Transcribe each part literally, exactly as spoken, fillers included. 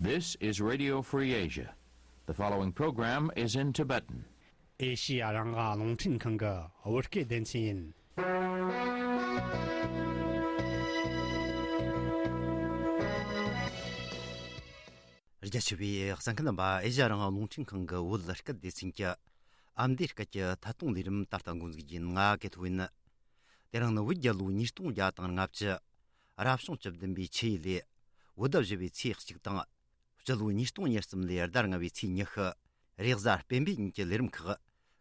This is Radio Free Asia. The following program is in Tibetan. ཨེ་ཤི་ཡ་རང་དབང་རླུང་འཕྲིན་ཁང་གི་བོད་སྐད་སྡེ་ཚན་ཡིན། རྒྱ་ཆེ་བའི་གསན་མཁན་རྣམ་པ། ཨེ་ཤི་ཡ་རང་དབང་རླུང་འཕྲིན་ཁང་གི་བོད་སྐད་སྡེ་ཚན་གྱི་ཨ་མདོའི་སྐད་ཀྱི་ཐད་གཏོང་ལས་རིམ་ད་ལྟ་འགོ་འཛུགས་རྒྱུ་ཡིན། ང་ཀེ་ཐོ་ཡིན། དེ་རིང་ནི་བོད་རྒྱལ་ལོ་ཉིས་སྟོང་བརྒྱ་དང་ལྔ་བཅུ། རབ་བྱུང་བཅུ་བདུན་པའི་ཆུ་ཡོས་ལོའི་བོད་ཟླ་བཞི་པའི་ཚེས་གཅིག་དང་། སྤྱི་ལོ་ཉིས་སྟོང་ཉེར་གསུམ་ལོའི་ཟླ་ལྔ་པའི་ཚེས་ཉི་ཤུ། རེས་གཟའ་སྤེན་པའི་ཉིན་གྱི་ལས་རིམ་ཁག་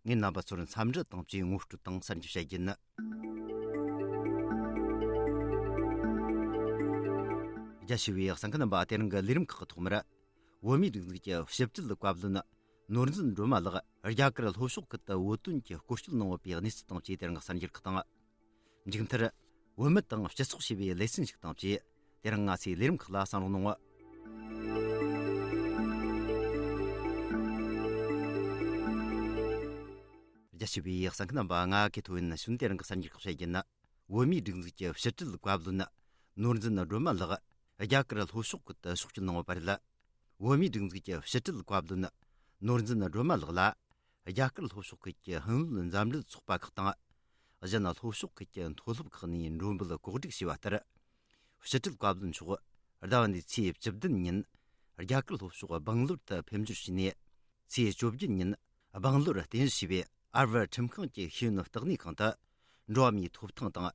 ངས་རྣམ་པ་ཚོར་འཚམས་འདྲི་དང་བཅས་ངོ་སྤྲོད་དང་གསར་འགྱུར་བཤད་རྒྱུ་ཡིན། རྒྱ་ཆེ་བའི་གསན་མཁན་རྣམ་པ། དེ་རིང་གི་ལས་རིམ་ཁག་གི་ཐོག་མར། བོད་མིའི་སྒྲིག་འཛུགས་ཀྱི་ཕྱི་དྲིལ་བཀའ་བློན་ནོར་འཛིན་སྒྲོལ་མ་ལགས་རྒྱ་གར་ལྷོ་ཕྱོགས་ཁུལ་དུ་བོད་དོན་གྱི་སྐོར་སྐྱོད་གནང་ཡོད་པའི་གནས་ཚུལ་དང་བཅས་དེ་རིང་གི་གསར་འགྱུར་ཁག་དང་། མཇུག་མཐར། བོད་མི་དང་སྤྱི་ཚོགས་ཞེས་པའི་ལེ་ཚན་ཞིག་དང་བཅས་དེ་རིང་ང་ཚོའི་ལས་རིམ་ཁག་ལ་གསན་རོགས་གནང་། རྒྱ་ཆེ་བའི་གསན་མཁན་རྣམ་པ། ང་ཀེ་ཐོ་ཡིན། གཞུག་དེ་རིང་གི་གསར་འགྱུར་ཁག་བཤད་རྒྱུ་ཡིན། བོད་མིའི་སྒྲིག་འཛུགས་ཀྱི་ཕྱི་དྲིལ་བཀའ་བློན་ནོར་འཛིན་སྒྲོལ་མ་ལགས་རྒྱ་གར་ལྷོ་ཕྱོགས་ཁུལ་དུ་ཕྱོགས་བསྐྱོད་གནང་ཡོད་པ་རེད། བོད་མིའི་སྒྲིག་འཛུགས་ཀྱི་ཕྱི་དྲིལ་བཀའ་བློན་ནོར་འཛིན་སྒྲོལ་མ་ལགས་ལ་རྒྱ་གར་ལྷོ་ཕྱོགས་ཁུལ་གྱི་ཧིན་བོད་མཛའ་འབྲེལ་ཚོགས་པ་ཁག་དང་། གཞན་ལྷོ་ཕྱོགས་ཁུལ་གྱི་མཐོ་སློབ་ཁག་ནས་མགྲོན་འབོད་གོ་སྒྲིག་བྱས་པ་ལྟར། ཕྱི་དྲིལ་བཀའ་བློན་མཆོག་ཟླ་བ་འདིའི་ཚེས་བཅུ་བདུན་ཉིན་རྒྱ་གར་ལྷོ་ཕྱོགས་སྦང་ལོར་དུ་ཕེབས་འབྱོར་བྱས་ནས། ཚེས་བཅོ་བརྒྱད་ཉིན་སྦང་ལོར་རྟེན་གཞི་བྱས་པའི་ཨར་བར་ཁྲིམས་ཁང་གི་ཤེས་ཡོན་བརྟག་གནས་ཁང་དུ་འགྲོ་བ་མིའི་ཐོབ་ཐང་དང་།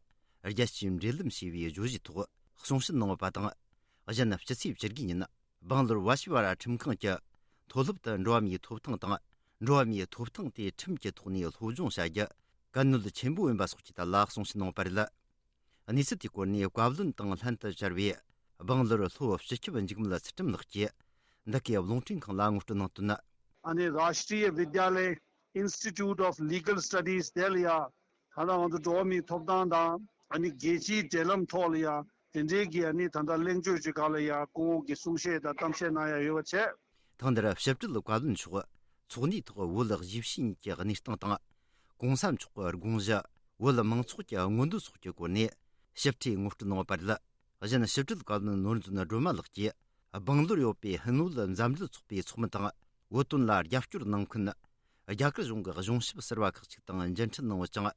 རྒྱལ་སྤྱིའི་འབྲེལ་ལམ་ཞེས་པའི་བརྗོད་གཞིའི་ཐོག་གསུང་བཤད་གནང་ཡོད་པ་དང་། གཞན་སྤྱི་ཚེས་བཅུ་དགུ་ཉིན་སྦང་ལོར་ཝ་ཤི་ཝ་ར་ཁྲིམས་ཁང་གི་མཐོ་སློབ་ཏུ་འགྲོ་བ་མིའི་ཐོབ་ཐང་དང་། འགྲོ་བ་མིའི་ཐོབ་ཐང་དེ་ཁྲིམས་ཀྱི་ཐོག་ནས་སློབ་སྦྱོང་བྱ་རྒྱུ་གལ་གནད་ཆེན་པོ་ཡིན་པ་སོགས་ཀྱི་ཐད་ལ་གསུང་བཤད་གནང་ཡོད་པ་རེད། གནས་ཚུལ་དེའི་སྐོར་ནས་བཀའ་བློན་དང་ལྷན་དུ་བཅར་བའི་སྦང་ལོར་ལྷོ་སྤྱི་ཁྱབ་འཇིགས་མེད་ཚུལ་ཁྲིམས་ལགས་ཀྱིས་འདི་གའི་རླུང་འཕྲིན་ཁང་ལ་ངོ་སྤྲོད་གནང་དོན། ཨ་ནི་Rashtriya Vidyalaya Institute of Legal Studies དེ་ལ་ཡ་ད་ལྟ་ང་ཚོ་འགྲོ་བ་མིའི་ཐོབ་ཐང་དང་ཨ་ནི་རྒྱལ་སྤྱིའི་འབྲེལ་ལམ་ཐོག་ལ་ཡ་དེ་འབྲེལ་གྱི་ཨ་ནི་ད་ལྟ་གླེང་བརྗོད་ཅིག་སྒང་ལ་ཡ་སྐུ་ངོ་གིས་གསུང་བཤད་དང་གཏམ་བཤད་གནང་ཡ་ཡོད་པ་བྱས། ཐེངས་འདིར་ཕྱི་དྲིལ་བཀའ་བློན་མཆོག་ཚོགས་འདུའི་ཐོག་བོད་གཞིས་བྱེས་གཉིས་ཀྱི་གནས་སྟངས་དང་། གོང་ས་མཆོག་གི་དགོངས་གཞི། བོད་མང་ཚོགས་ཀྱི་མངོན་འདོད་སོགས་ཀྱི་སྐོར་ནས་ཞིབ་ཕྲའི་ངོ་སྤྲོད་གནང་ཡོད་པ་རེད། གཞན་ཕྱི་དྲིལ་བཀའ་བློན་ནོར་འཛིན་སྒྲོལ་མ་ལགས་ཀྱིས་སྦང་ལོར་ཡོད་པའི་ཧིན་བོད་མཛའ་འབྲེལ་ཚོགས་པའི་ཚོགས་མི་དང་བོད་དོན་ལ་རྒྱབ་སྐྱོར་གནང་མཁན་རྒྱ་གར་གཞུང་གི་གཞུང་ཞབས་ཟུར་པ་ཁག་ཅིག་དང་མཇལ་འཕྲད་གནང་ཡོད་ཅིང་།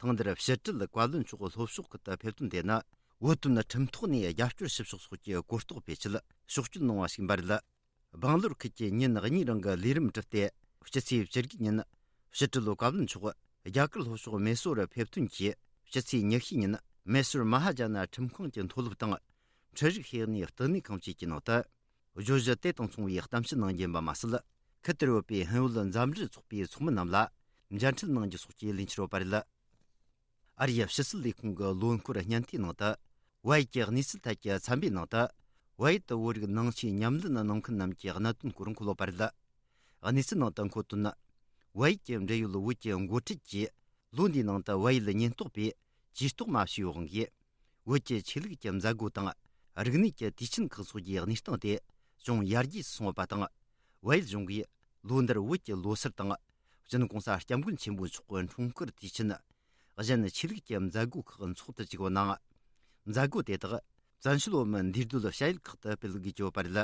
ཐེངས་འདིར་ཕྱི་དྲིལ་བཀའ་བློན་མཆོག་ལྷོ་ཕྱོགས་ཁུལ་དུ་ཕེབས་དོན་དེ་ནི་བོད་དོན་ཁྲིམས་ཐོག་ནས་རྒྱབ་སྐྱོར་ཞུ་ཕྱོགས་སོགས་ཀྱི་གོ་རྟོགས་སྤེལ་ཆེད་ཕྱོགས་བསྐྱོད་གནང་བ་ཞིག་ཡིན་པ་རེད། སྦང་ལོར་ཁུལ་གྱིས་ཉིན་གཉིས་རིང་གི་ལས་རིམ་གྲུབ་སྟེ། སྤྱི་ཚེས་བཅུ་དགུ་ཉིན་ཕྱི་དྲིལ་བཀའ་བློན་མཆོག་རྒྱ་གར་ལྷོ་ཕྱོགས་མེ་སོར་ཕེབས་ཐོན་གྱིས། སྤྱི་ཚེས་ཉི་ཤུ་ཉིན་མེ་སོར་མ་ཧཱ་ཇ་ན་ཁྲིམས་ཁང་གི་མཐོ་སློབ་དང་། འཕྲུལ་རིག་ཤེས་ཡོན་བསྟི་གནས་ཁང་བཅས་ཀྱི་ནང་དུ། བརྗོད་གཞི་དེ་དང་མཚུངས་པའི་གཏམ་བཤད་གནང་རྒྱུ་ཡིན་པ་མ་ཟད། ཁུལ་དེར་ཡོད་པའི་ཧིན་བོད་མཛའ་འབྲེལ་ཚོགས་པའི་ཚོགས་མི་རྣམས་ལ་མཇལ་འཕྲད་གནང་རྒྱུ་སོགས་ཀྱི་ལས་འཆར་ཡོད་པ་རེད། ཨ་རིའི་ཕྱི་སྲིད་ལས་ཁུངས་ཀྱི་ལོ་འཁོར་སྙན་ཐོའི་ནང་དུ། བལ་ཡུལ་གྱི་གནས་ཚུལ་ཐད་ཀྱི་ཚན་པའི་ནང་དུ། བལ་ཡུལ་དུ་བོད་རིགས་ནང་ཆོས་ཉམས་ལེན་གནང་མཁན་རྣམས་ཀྱི་གནད་དོན་སྐོར་འཁོད་ཡོད་པ་རེད། གནས་ཚུལ་ནང་དུ་འཁོད་དོན། བལ་ཡུལ་གྱི་འབྲེལ་ཡོད་བོད་ཀྱི་འགོ་ཁྲིད་ཀྱིས། ལོ་འདིའི་ནང་དུ་བལ་ཡུལ་ཉེན་རྟོག་པས་ཇུས་གཏོགས་མ་བྱས་པའི་དབང་གིས། བོད་ཀྱི་ཆོས་ལུགས་ཀྱི་མཛད་སྒོ་དང་། རིག་གནས་ཀྱི་དུས་ཆེན་ཁག་སོགས་ཀྱི་གནས་སྟངས་དེ་ཅུང་ཡར་རྒྱས་སུ་སོང་ཡོད་པ་དང་། བལ་ཡུལ་གཞུང་གིས་ལོ་འདིར་བོད་ཀྱི་ལོ་སར་དང་། སྤྱི་ནོར་༸གོང་ས་༸སྐྱབས་མགོན་ཆེན་པོ་མཆོག་གི་འཁྲུངས་སྐར་དུས་ཆེན། གཞན་ཆོས་ལུགས་ཀྱི་མཛད་སྒོ་ཁག་འཚོགས་དུ་བཅུག་པ་ནང་། མཛད་སྒོ་དེ་དག་བཙན་བྱོལ་བོད་མིའི་འདུས་སྡོད་བྱ་ཡུལ་ཁག་ཏུ་སྤེལ་དགོས་ཀྱི་ཡོད་པ་རེད།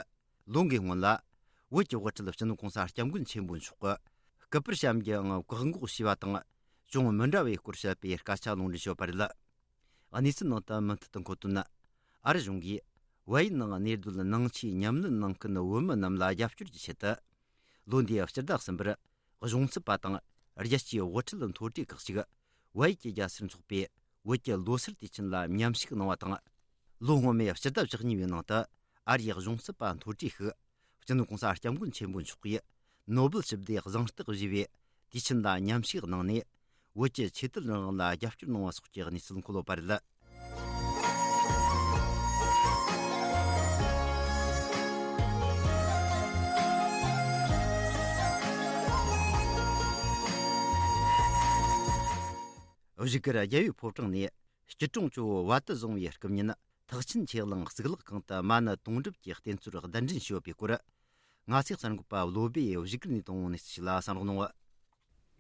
ལོ་འགའི་སྔོན་ལ། བོད་ཀྱི་དབུ་ཁྲིད་སྤྱི་ནོར་༸གོང་ས་༸སྐྱབས་མགོན་ཆེན་པོ་མཆོག་གིས་སྐུ་པར་བཤམས་རྒྱུ་ཡང་བཀག་འགོག་བྱས་པ་དང་། ཅུང་མི་འདྲ་བའི་སྐོར་བཤད་པའི་སྐད་ཆ་ལུང་འདྲེན་བྱས་ཡོད་པ་རེད། གནས་ཚུལ་ནང་དུ་མུ་མཐུད་དུ་འཁོད་དོན། ཨ་རི་གཞུང་གིས་བལ་ཡུལ་ནང་གནས་སྡོད་ནང་ཆོས་ཉམས་ལེན་གནང་མཁན་བོད་མི་རྣམས་ལ་རྒྱབ་སྐྱོར་གྱི་ཆེད་དུ། ལོ་འདིའི་སྤྱི་ཟླ་གསུམ་པར་གཞུང་ཚབ་པ་དང་རྒྱལ་སྤྱིའི་དབུ་ཁྲིད་མཐོ་གྲས་ཁག་ཅིག་བལ་ཡུལ་གྱི་རྒྱལ་སར་འཚོགས་པའི་བོད་ཀྱི་ལོ་སར་དུས་ཆེན་ལ་མཉམ་ཞུགས་གནང་བ་དང་། ལོ་སྔོན་མའི་སྤྱི་ཟླ་བཅུ་གཉིས་པའི་ནང་དུ་ཨ་རིའི་གཞུང་ཚབ་པ་མཐོ་གྲས་ཤིག་སྤྱི་ནོར་༸གོང་ས་༸སྐྱབས་མགོན་ཆེན་པོ་མཆོག་གིས་ནོ་སྦེལ་ཞི་བདེའི་གཟེངས་རྟགས་བཞེས་པའི་དུས་ཆེན་ལ་མཉམ་ཞུགས་གནང་ནས། བོད་ཀྱི་ཆོས་དད་རང་དབང་ལ་རྒྱབ་སྐྱོར་གནང་བ་སོགས་ཀྱི་གནས་ཚུལ་འཁོད་ཡོད་པ་རེད། བཞུགས་སྒར་རྒྱལ་བའི་ཕོ་བྲང་ནས་སྐྱིད་གྲོང་ཇོ་བོ་བ་དུ་བཟང་བོའི་སྐུ་བརྙན་ཐེག་ཆེན་ཆོས་གླིང་གཙུག་ལག་ཁང་དུ་མ་ཎི་དུང་སྒྲུབ་ཀྱི་རྟེན་གཙོར་གདན་འདྲེན་ཞུས་ཡོད་པའི་སྐོར། ང་ཚོའི་གསར་འགོད་པ་བློ་སྦེ་བཞུགས་སྒར་ནས་བཏང་བའི་གནས་ཚུལ་ཞིག་ལ་གསན་རོགས་གནང་།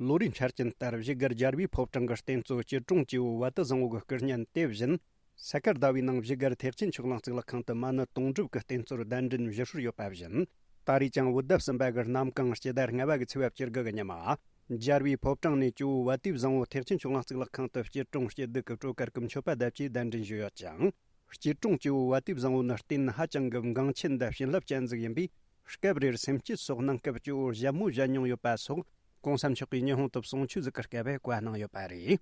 ལོ་རེའི་འཆར་ཅན་ལྟར་བཞུགས་སྒར་རྒྱལ་བའི་ཕོ་བྲང་གི་རྟེན་གཙོ་སྐྱིད་གྲོང་ཇོ་བོ་བ་དུ་བཟང་བོ་གི་སྐུ་བརྙན་དེ་བཞིན། ས་གར་ཟླ་བའི་ནང་བཞུགས་སྒར་ཐེག་ཆེན་ཆོས་གླིང་གཙུག་ལག་ཁང་དུ་མ་ཎི་དུང་སྒྲུབ་ཀྱི་རྟེན་གཙོར་གདན་འདྲེན་ཞུ་སྲོལ་ཡོད་པ་བཞིན། ད་རེས་ཀྱང་བོད་ཟླ་གསུམ་པ་གི་གནམ་གང་སྤྱི་ཟླ་ལྔ་པ་གི་ཚེས་པ་བཅུ་དགུ་གི་ཉི་མ། རྒྱལ་བའི་ཕོ་བྲང་ནས་ཇོ་བོ་བ་དེ་བཟང་པོ་ཐེག་ཆེན་ཆོས་གླིང་གཙུག་ལག་ཁང་དུ་སྐྱིད་གྲོང་སྐྱིད་སྡུག་གི་སྤྲོ་གར་གྱི་མཆོད་པ་བརྡབ་ཀྱིས་གདན་འདྲེན་ཞུས་ཡོད་ཅིང་། སྐྱིད་གྲོང་ཇོ་བོ་བ་དེ་བཟང་པོ་ནི་རྟེན་ཧ་ཅང་གི་འགངས་ཆེན་དང་བྱིན་རླབས་ཅན་ཟིག་ཡིན་པས། སྐབས་རེར་སེམས་བསྐྱེད་སོགས་གནང་སྐབས་ཇོ་བོར་ཞལ་མོ་བཞད་མྱོང་ཡོད་པ་སོགས། གོང་ས་མཆོག་གིས་ཉི་ཧོང་དུ་གསུང་ཆོས་ཟིག་གི་སྐབས་བཀའ་གནང་ཡོད་པ་རེད།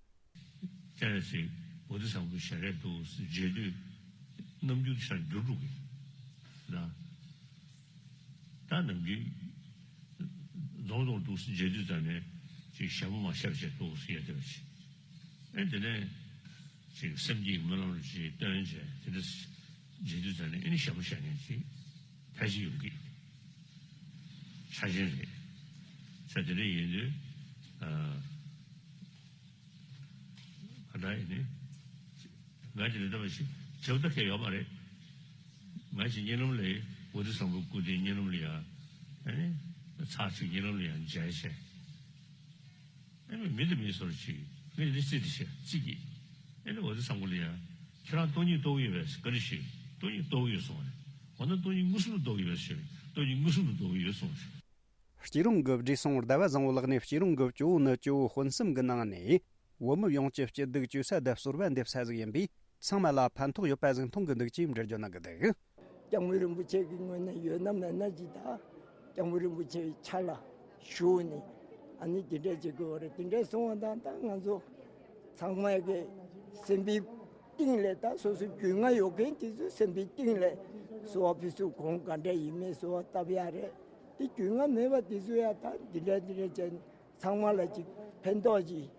ཅ་ལག་ཅིག་བོ་དྷི་སམ་བྷུ་ཞལ་རས་འདུག་མཇལ་དུས་རྣམ་འགྱུར་ཤར་འགྱུར་འགྲོ་གི་ལ། ད་ནམ་རྒྱུན་རྫོང་རྫོང་འདུག་མཇལ་དུས་ཙམ་ནས་ཅིག་ཞལ་མོ་མ་བཞད་བྱས་འདུག་ཟེར་ཡ་དེ་བ་ཅིག་ཨེ་དེ་ནས་ཅིག་སེམས་ཀྱི་སྨོན་ལམ་ཅིག་བཏོན་བྱས་དེ་འདྲ་མཇལ་དུས་ཙམ་ནས་ཨེ་ནི་ཞལ་མོ་བཞད་མཁན་ཅིག་ཕལ་ཆེར་ཡོང་གི་ཆ་ཅན་རེད། ས་དེ་འདྲ་ཡིན་དུས། ག་འདྲ་ཡིན་ནི། ང་ཅི་ལ་ལྟ་བ་ཞིག་བྱེད་ཐབས་ཁེ་ཡོད་མ་རེད། ང་ཅི་གཉིད་ལམ་ལས་བོ་དྷི་སམ་བྷུ་སྐུ་དེ་གཉིད་ལམ་ལ་ཡ། ཨ་ནི། ཚར་ཅིག་གཉིད་ལམ་ལ་ཡ་མཇལ་བྱས། ཨ་ནི་མི་དེ་མི་སོར་ཅིག་མི་དེ་སྲིད་དེ་བྱས་ཅིག་གིས། ཨ་ནི་བོ་དྷི་སམ་བྷུ་ལ་ཡ། ཁྱེད་རང་སྟོང་ཉིད་རྟོགས་ཡོད་པས་བཀའ་འདྲི་ཞུས། སྟོང་ཉིད་རྟོགས་ཡོད་གསུངས་པ་རེད། འོ་ན་སྟོང་ཉིད་མངོན་སུམ་དུ་རྟོགས་ཡོད་པས་ཞུས། སྟོང་ཉིད་མངོན་སུམ་དུ་རྟོགས་ཡོད་གསུངས་པ་རེད། སྐྱིད་གྲོང་གི་བགྲེས་སོང་ཟླ་བ་བཟང་པོ་ལགས་ནས་སྐྱིད་གྲོང་གི་ཇོ་བོ་ནི་ཇོ་བོ་དཔོན་གསུམ་གྱི་ནང་ནས་བོད་མི་ཡོངས་ཀྱི་སྐྱིད་སྡུག་བཅོས་ས་དང་གསོལ་བ་འདེབས་ས་ཟིག་ཡིན་པས། ཚང་མ་ལ་ཕན་ཐོགས་ཡོད་པ་ཟིག་མཐོང་གི་འདུག་ཅེས་འགྲེལ་བརྗོད་གནང་གི་འདུག་སྐྱབས་མགོན་རིན་པོ་ཆེ་གི་ངོས་ནས་ཡོད་ན་མེད་ན་ཅིག་དང་། སྐྱབས་མགོན་རིན་པོ་ཆེའི་ཕྱག་ལ་ཞུགས་ནས་ཨ་ནི་དེ་འདྲ་བྱེད་དགོས་པ་རེད། དེ་འདྲ་སོང་བ་དང་ད་ང་ཚོ་ཚང་མ་གི་སེམས་པའི་གཏིང་ལས་ད་སོ་སོ་རྒྱུས་མངའ་ཡོད་མཁན་དེ་ཚོ་སེམས་པའི་གཏིང་ལས་གསོལ་བ་ཕུལ་ཚུལ་གོང་ག་འདྲ་ཡིན་མིན་གསོལ་བ་བཏབ་ཡ་རེད། དེ་རྒྱུས་མངའ་མེད་པ་དེ་ཚོ་ཡ་ད་འདི་འདྲ་འདི་འདྲ་བྱས་ཚང་མ་ལ་ཅིག་ཕན་ཐོགས་ཅིག་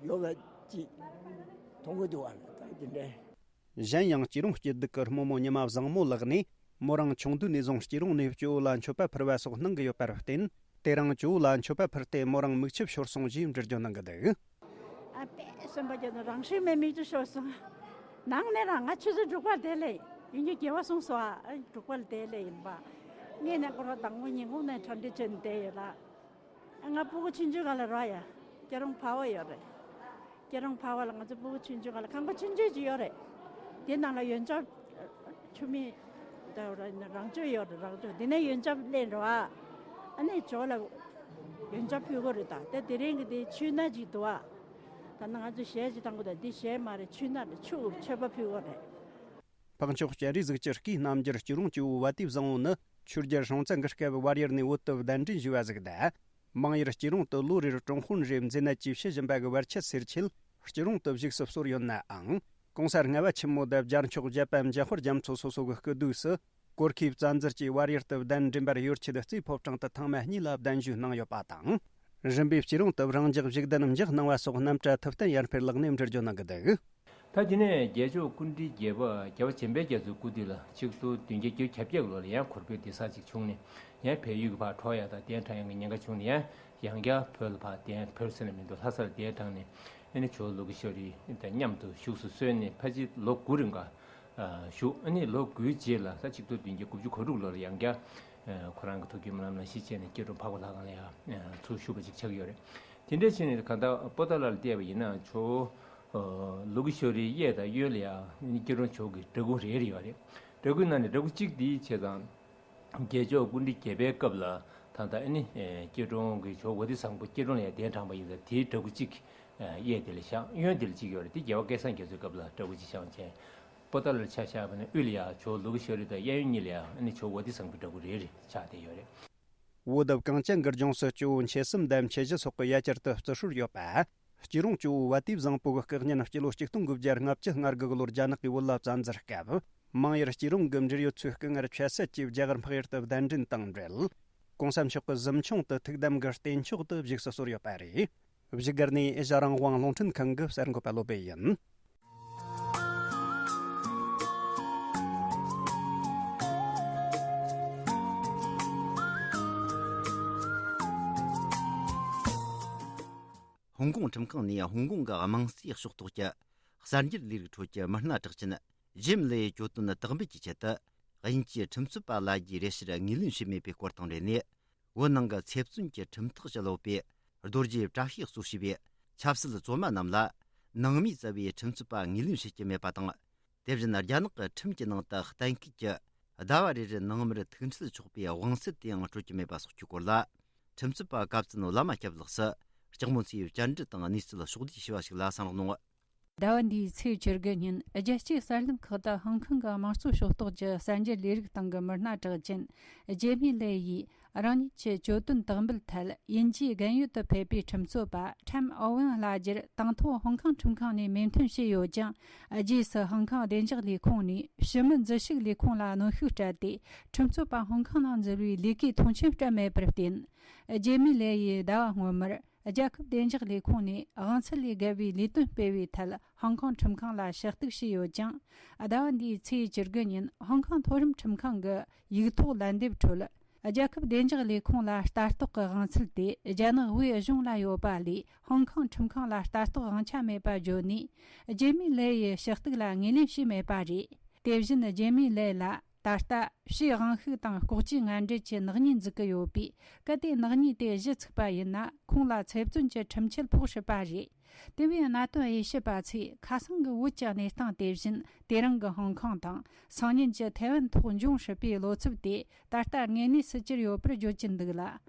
ཡོད་པ་ཅིག་མཐོང་གི་འདུག་བ་ལ་ད་འདི་འདྲ། གཞན་ཡང་སྐྱིད་གྲོང་སྐྱིད་སྡུག་གི་རྨོ་མོ་ཉི་མ་བཟང་མོ་ལགས་ནས་མོ་རང་ཆུང་དུས་ནས་བཟུང་སྐྱིད་གྲོང་ནས་སྐྱོ་བོ་ལ་མཆོད་པ་ཕུལ་བ་སོགས་གནང་གི་ཡོད་པར་བརྟེན། དེ་རིང་སྐྱོ་བོ་ལ་མཆོད་པ་ཕུལ་ཏེ་མོ་རང་མིག་ཆུ་ཤོར་སོང་ཞེས་འགྲེལ་བརྗོད་གནང་གི་འདུག་ཨ་པས་སེམས་པ་སྐྱོ་ནས་རང་ཤུལ་མེད་མིག་ཆུ་ཤོར་སོང་། ནང་ནས་རང་ང་ཆུ་ཚོད་དྲུག་པར་བསྡད་ལེ་ཡིན་རྒྱུ་དགེ་བ་སོང་སོ་ཨ་དྲུག་པར་བསྡད་ལེ་ཡིན་པ། ངས་ནས་སྐོར་བ་དང་པོ་ཉིན་གུང་ནས་གྲ་སྒྲིག་བྱས་ནས་བསྡད་ཡོད་ལ། ང་སྤུ་གུ་ཆུང་ཆུང་སྒང་ལ་རག་ཡ། སྐྱིད་གྲོང་འཕར་བ་ཡོད་རེད། སྐྱིད་གྲོང་འཕར་བ་ལ་ང་ཚོ་སྤུ་གུ་ཆུང་ཆུང་སྒང་ལ་ཁང་པ་ཆུང་ཆུང་ཅིག་ཡོད་རེད། དེ་ནང་ལ་ཡོན་ཆབ། ཆུ་མིག་ད་རང་ཆུ་ཡོད་རེད་རང་ཆུ་དེ་ནས་ཡོན་ཆབ་ལེན་འགྲོ་ཨ། ཨ་ནི་ཇོ་ལ་ཡོན་ཆབ་ཕུལ་གོ་རེད་ད་དེ་དེ་རིང་གི་དེ་ཆུ་སྣ་ཅིག་འདུག་ཨ། ད་ནང་ང་ཚོ་གཞས་ཅིག་བཏང་གོ་ད་འདི་གཞས་མ་རེད་ཆུ་སྣ་རེད་ཆུ་མཆོད་པ་ཕུལ་གོ་རེད། འཕགས་མཆོག་སྤྱན་རས་གཟིགས་ཀྱི་སྐུའི་རྣམ་རྒྱལ་སྐྱིད་གྲོང་སྐྱིད་པོ་བ་དེ་བཟང་པོ་ནི་ཆོས་རྒྱལ་སྲོང་བཙན་གྱི་སྐབས་བལ་ཡུལ་ནས་བོད་དུ་གདན་འདྲེན་ཞུས་པ་ཟིག་དང་། མང་ཡུལ་སྐྱིད་གྲོང་དུ་ལོ་རེར་ཀྲུང་ཧོན་རེ་མཛེས་ནད་ཀྱིས་ཤི་བཞིན་པ་གི་བར་ཆད་སེལ་ཆེད་སྐྱིད་གྲོང་དུ་བཞུགས་སུ་གསོལ་ཡོད་ནའང་། གོང་ས་ལྔ་པ་ཆེན་མོ་དང་བརྒྱ་མཆོག་བརྒྱད་པ་འཇམ་དཔལ་རྒྱ་མཚོ་སོ་སོ་གི་སྐུ་དུས་སུ་གོར་ཁེ་བཙན་འཛུལ་གྱིས་བལ་ཡུལ་དུ་གདན་འདྲེན་པར་ཡུལ་ཆེད་རྩེ་ཕོ་བྲང་དུ་ཐེངས་མ་གཉིས་ལ་གདན་ཞུ་གནང་ཡོད་པ་དང་། རིམ་པས་སྐྱིད་གྲོང་དུ་རང་འཇགས་བཞུགས་གདན་འཇགས་གནང་བ་སོགས་རྣམ་གྲྭ་ཐུབ་བསྟན་ཡར་འཕེལ་ལགས་ནས་འགྲེལ་བརྗོད་གནང་གི་འདུག་ད་དེ་ནས་རྒྱལ་མཆོག་སྐུ་ཕྲེང་བརྒྱད་པ་རྒྱལ་བ་བྱམས་པའི་རྒྱ་མཚོའི་སྐུ་དུས་ལ་ཆིག་སྟོང་བདུན་བརྒྱ་བརྒྱད་ཅུ་གྱ་བརྒྱད་ལོ་ལ་ཡང་གོར་བོད་འདི་ས་ཅིག་བྱུང་ནས་ཡང་བལ་ཡུལ་གྱི་ཕར་འགྲོ་ཡ་དང་གདན་དྲངས་ཡ་གི་ཉེན་ཁ་བྱུང་ནས་ཡང་ཡང་བསྐྱར་བོད་ལ་ཕར་གདན་བོད་ཟེར་ན་མི་འདུག་ལྷ་སར་གདན་དྲངས་ནས་ཨ་ནི་ཇོ་ལུ་གུ་ཤོ་རི་དང་མཉམ་དུ་བཞུགས་སུ་གསོལ་ནས་ཕལ་ཆེར་ལོ་དགུ་རིང་ག་བཞུགས། ཨ་ནི་ལོ་དགུའི་རྗེས་ལ་ད་ཆིག་སྟོང་བདུན་བརྒྱ་དགུ་བཅུ་གོ་དྲུག་ལོར་ཡང་བསྐྱར་ཁོ་རང་གི་ཐུགས་ཀྱི་སྨོན་ལམ་ནང་ཞིག་བྱས་ནས་སྐྱིད་གྲོང་འཕགས་པ་ལྷ་ཁང་ལ་ཡང་ཚུར་བཞུགས་པ་ཅིག་ཆགས་ཡོད་རེད། དེ་འདྲ་བྱས་ནས་གང་ལྟར་པོ་ཏཱ་ལ་ལ་བལྟས་པ་ཡིན་ན་ཇོ་ལུ་གུ་ཤོ་རིའི་གཡས་དང་གཡོན་ལ་ཡང་སྐྱིད་གྲོང་ཇོ་གི་འདྲ་སྐུ་རེ་རེ་ཡོད་རེད། འདྲ་སྐུ་ནང་ནས་འདྲ་སྐུ་གཅིག་འདི་བྱས་ཙང་། རྒྱལ་མཆོག་སྐུ་ཕྲེང་བརྒྱད་པའི་སྐབས་ལ་ད་ལྟ་ཨ་ནི་སྐྱིད་གྲོང་གི་ཇོ་བོ་དྷི་སམ་བྷུ་སྐྱིད་གྲོང་ལ་ཡང་གདན་དྲངས་པ་ཡིན་ཙང་དེའི་འདྲ་སྐུ་གཅིག་གཡས་དེ་ལ་བཞག་གཡོན་དེ་ལ་གཅིག་ཡོད་རེད། དེ་རྒྱལ་བ་སྐལ་བཟང་རྒྱ་མཚོའི་སྐབས་ལ་འདྲ་སྐུ་གཅིག་བཞག་བྱས། པོ་ཏཱ་ལར་ཆ་བཞག་པ་ན་དབུས་ལ་ཡང་ཇོ་ལུ་གུ་ཤོ་རི་དང་གཡས་གཡོན་གཉིས་ལ་ཡང་ཨ་ནི་ཇོ་བོ་དྷི་སམ་བྷུའི་འདྲ་སྐུ་རེ་རེ་ཆགས་བསྡད་ཡོད་རེད། བོད་དབུས་གངས་ཅན་གྱི་ལྗོངས་སུ་སྐྱེ་བོ་མཆེད་གསུམ་དང་མཆེད་བཞི་སོགས་ཀྱི་ཡ་གྱལ་དུ་བརྩི་སྲོལ་ཡོད་པ། སྐྱིད་གྲོང་སྐྱེ་བོ་བ་དེ་བཟང་པོ་གི་སྐུ་བརྙན་སྤྱི་ལོ་ཆིག་སྟོང་དགུ་བརྒྱ་ལྔ་བཅུ་ང་དགུ་གི་ལོར་རྒྱ་ནག་གིས་བོད་ལ་བཙན་འཛུལ་སྐབས། མང་ཡུལ་སྐྱིད་གྲོང་གི་འབྲེལ་ཡོད་ཚོའི་སྐུ་ངལ་ཆད་སད་ཀྱིས་རྒྱ་གར་འཕགས་ཡུལ་དུ་གདན་འདྲེན་དང་འབྲེལ། གོང་ས་མཆོག་གི་གཟིམ་ཆུང་དུ་ཐུགས་དམ་གྱི་རྟེན་མཆོག་ཏུ་བཞུགས་སུ་གསོལ་ཡོད་པ་རེད། བཞུགས་སྒར་ནས་ཨེ་ཤ་རང་དབང་རླུང་འཕྲིན་ཁང་གི་གསར་འགོད་པ་བློ་བྷེ་ཡིན། ཧོང་ཀོང་ཁྲིམས་ཁང་ནས་ཧོང་ཀོང་གི་དམངས་སྲིད་ཕྱོགས་གཏོགས་ཀྱི་གསར་འགྱུར་ལས་རིགས་ཁྲོད་ཀྱི་མི་སྣ་གྲགས་ཅན་ཇེམ་ལེ་ཡི་གྱོད་དོན་དག་འབུད་ཀྱི་ཆེད་དུ་དབྱིན་ཇིའི་ཁྲིམས་རྩོད་པ་ལ་རྒྱའི་རེ་ཞིར་ངོས་ལེན་བྱས་མེད་པའི་སྐོར་དང་འབྲེལ་ནས། བོད་ནང་གི་ཚེ་བཙོན་གྱི་ཁྲིམས་ཐག་བཅད་ཡོད་པའི་རྡོ་རྗེ་བཀྲ་ཤིས་གཙོ་བྱས་པའི་ཆབ་སྲིད་བཙོན་མ་རྣམས་ལ་ནང་མིའི་རྩ་བའི་ཁྲིམས་རྩོད་པ་ངོས་ལེན་བྱེད་ཀྱི་མེད་པ་དང་། དེ་བཞིན་རྒྱ་ནག་གི་ཁྲིམས་ཀྱི་ནང་དུ་གཏན་འཁེལ་གྱི་ཟླ་བ་རེ་རེར་ནང་མིར་ཐུག་འཕྲད་ཆོག་པའི་དབང་ཚད་དེའང་སྤྲོད་ཀྱི་མེད་པ་སོགས་ཀྱི་སྐོར་ལ། ཁྲིམས་རྩོད་པ་གབ་ཙུན་བླ་མ་སྐྱབས་ལགས་སུ་ལྕགས་མོ་མཚོའི་བཅར་འདྲི་དང་གནས་ཚུལ་ཕྱོགས་བསྡུས་ཞུས་པ་ཞིག་ལ་གསན་རོགས་གནང་། ཟླ་བ་འདིའི་ཚེས་བཅུ་དགུ་ཉིན་རྒྱལ་སྤྱིའི་གསར་ལམ་ཁག་ཏུ་ཧོང་ཀོང་གི་དམངས་གཙོ་ཕྱོགས་གཏོགས་ཀྱི་གསར་འགྱུར་ལས་རིགས་སྟེང་གི་མི་སྣ་གྲགས་ཅན་ཇེ་མི་ལེ་ཡིས། རང་ཉིད་ཀྱི་གྱོད་དོན་དག་འབུལ་ཐད་དབྱིན་ཇིའི་རྒན་ཡོལ་དུ་ཕེབས་པའི་ཁྲིམས་རྩོད་པ་ཁྲེམ་ཨོ་ཝེན་བླ་རྒྱུར་དང་ཐོག་ཧོང་ཀོང་ཁྲིམས་ཁང་ནས་མོས་མཐུན་བྱས་ཡོད་ཀྱང་། རྗེས་སུ་ཧོང་ཀོང་བདེ་འཇགས་ལས་ཁུངས་ནས་ཕྱི་མི་འཛུལ་ཞུགས་ལས་ཁུངས་ལ་གནོན་ཤུགས་སྤྲད་དེ། ཁྲིམས་རྩོད་པ་ཧོང་ཀོང་ནང་འཛུལ་བའི་ལས་ཀའི་མཐོང་ཆེན་སྤྲད་མེད་པར་བརྟེན། ཇེ་མི་ལེ་ཡིས་ཟླ་བ་སྔོན་མར་རྒྱལ་ཁབ་བདེ་འཇགས་ལས་ཁུངས་ནས་དབང་ཚད་ལས་བརྒལ་བའི་ལས་དོན་སྤེལ་བའི་ཐད་ཧོང་ཀོང་ཁྲིམས་ཁང་ལ་ཞུ་གཏུག་བྱས་ཡོད་ཀྱང་། ཟླ་བ་འདིའི་ཚེས་བཅུ་དགུ་ཉིན་ཧོང་ཀོང་མཐོ་རིམ་ཁྲིམས་ཁང་གི་ཡིག་ཐོག་ལན་འདེབས་ཁྲོད། རྒྱལ་ཁབ་བདེ་འཇགས་ལས་ཁུངས་ལ་ལྟ་རྟོག་གི་དབང་ཚད་དེ་རྒྱ་ནག་དབུས་གཞུང་ལ་ཡོད་པ་ལས་ཧོང་ཀོང་ཁྲིམས་ཁང་ལ་ལྟ་རྟོག་དབང་ཆ་མེད་པ་བརྗོད་ནས། ཇེ་མི་ལེ་ཡི་ཞུ་གཏུག་ལ་ངོས་ལེན་བྱས་མེད་པ་རེད། དེ་བཞིན་ཇེ་མི་ལེ་ལ་ད་ལྟ་ཕྱིའི་དབང་ཤུགས་དང་ལྐོག་ཇུས་ངན་འབྲེལ་གྱི་ནག་ཉེས་འཛུགས་ཀྱི་ཡོད་པས། གལ་ཏེ་ནག་ཉེས་དེ་གཞི་ཚུགས་པ་ཡིན་ན། ཁོང་ལ་ཚེ་བཙོན་གྱི་ཁྲིམས་ཆད་ཕོག་སྲིད་པ་རེད། དེ་བས་གནད་དོན་དབྱེ་ཞིབ་པ་ཚོས་ཁ་སང་གི་བོད་ཀྱི་གནས་སྟངས་དེ་བཞིན། དེ་རིང་གི་ཧོང་ཀོང་དང་སང་ཉིན་གྱི་ཐའེ་ཝན་ཐོག་འབྱུང་སྲིད་པའི་བློ་འཚབ་དེ་ད་ལྟ་དངོས་གནས་སུ་གྱུར་ཡོད་པར་བརྗོད་ཀྱིན་འདུག་ལ།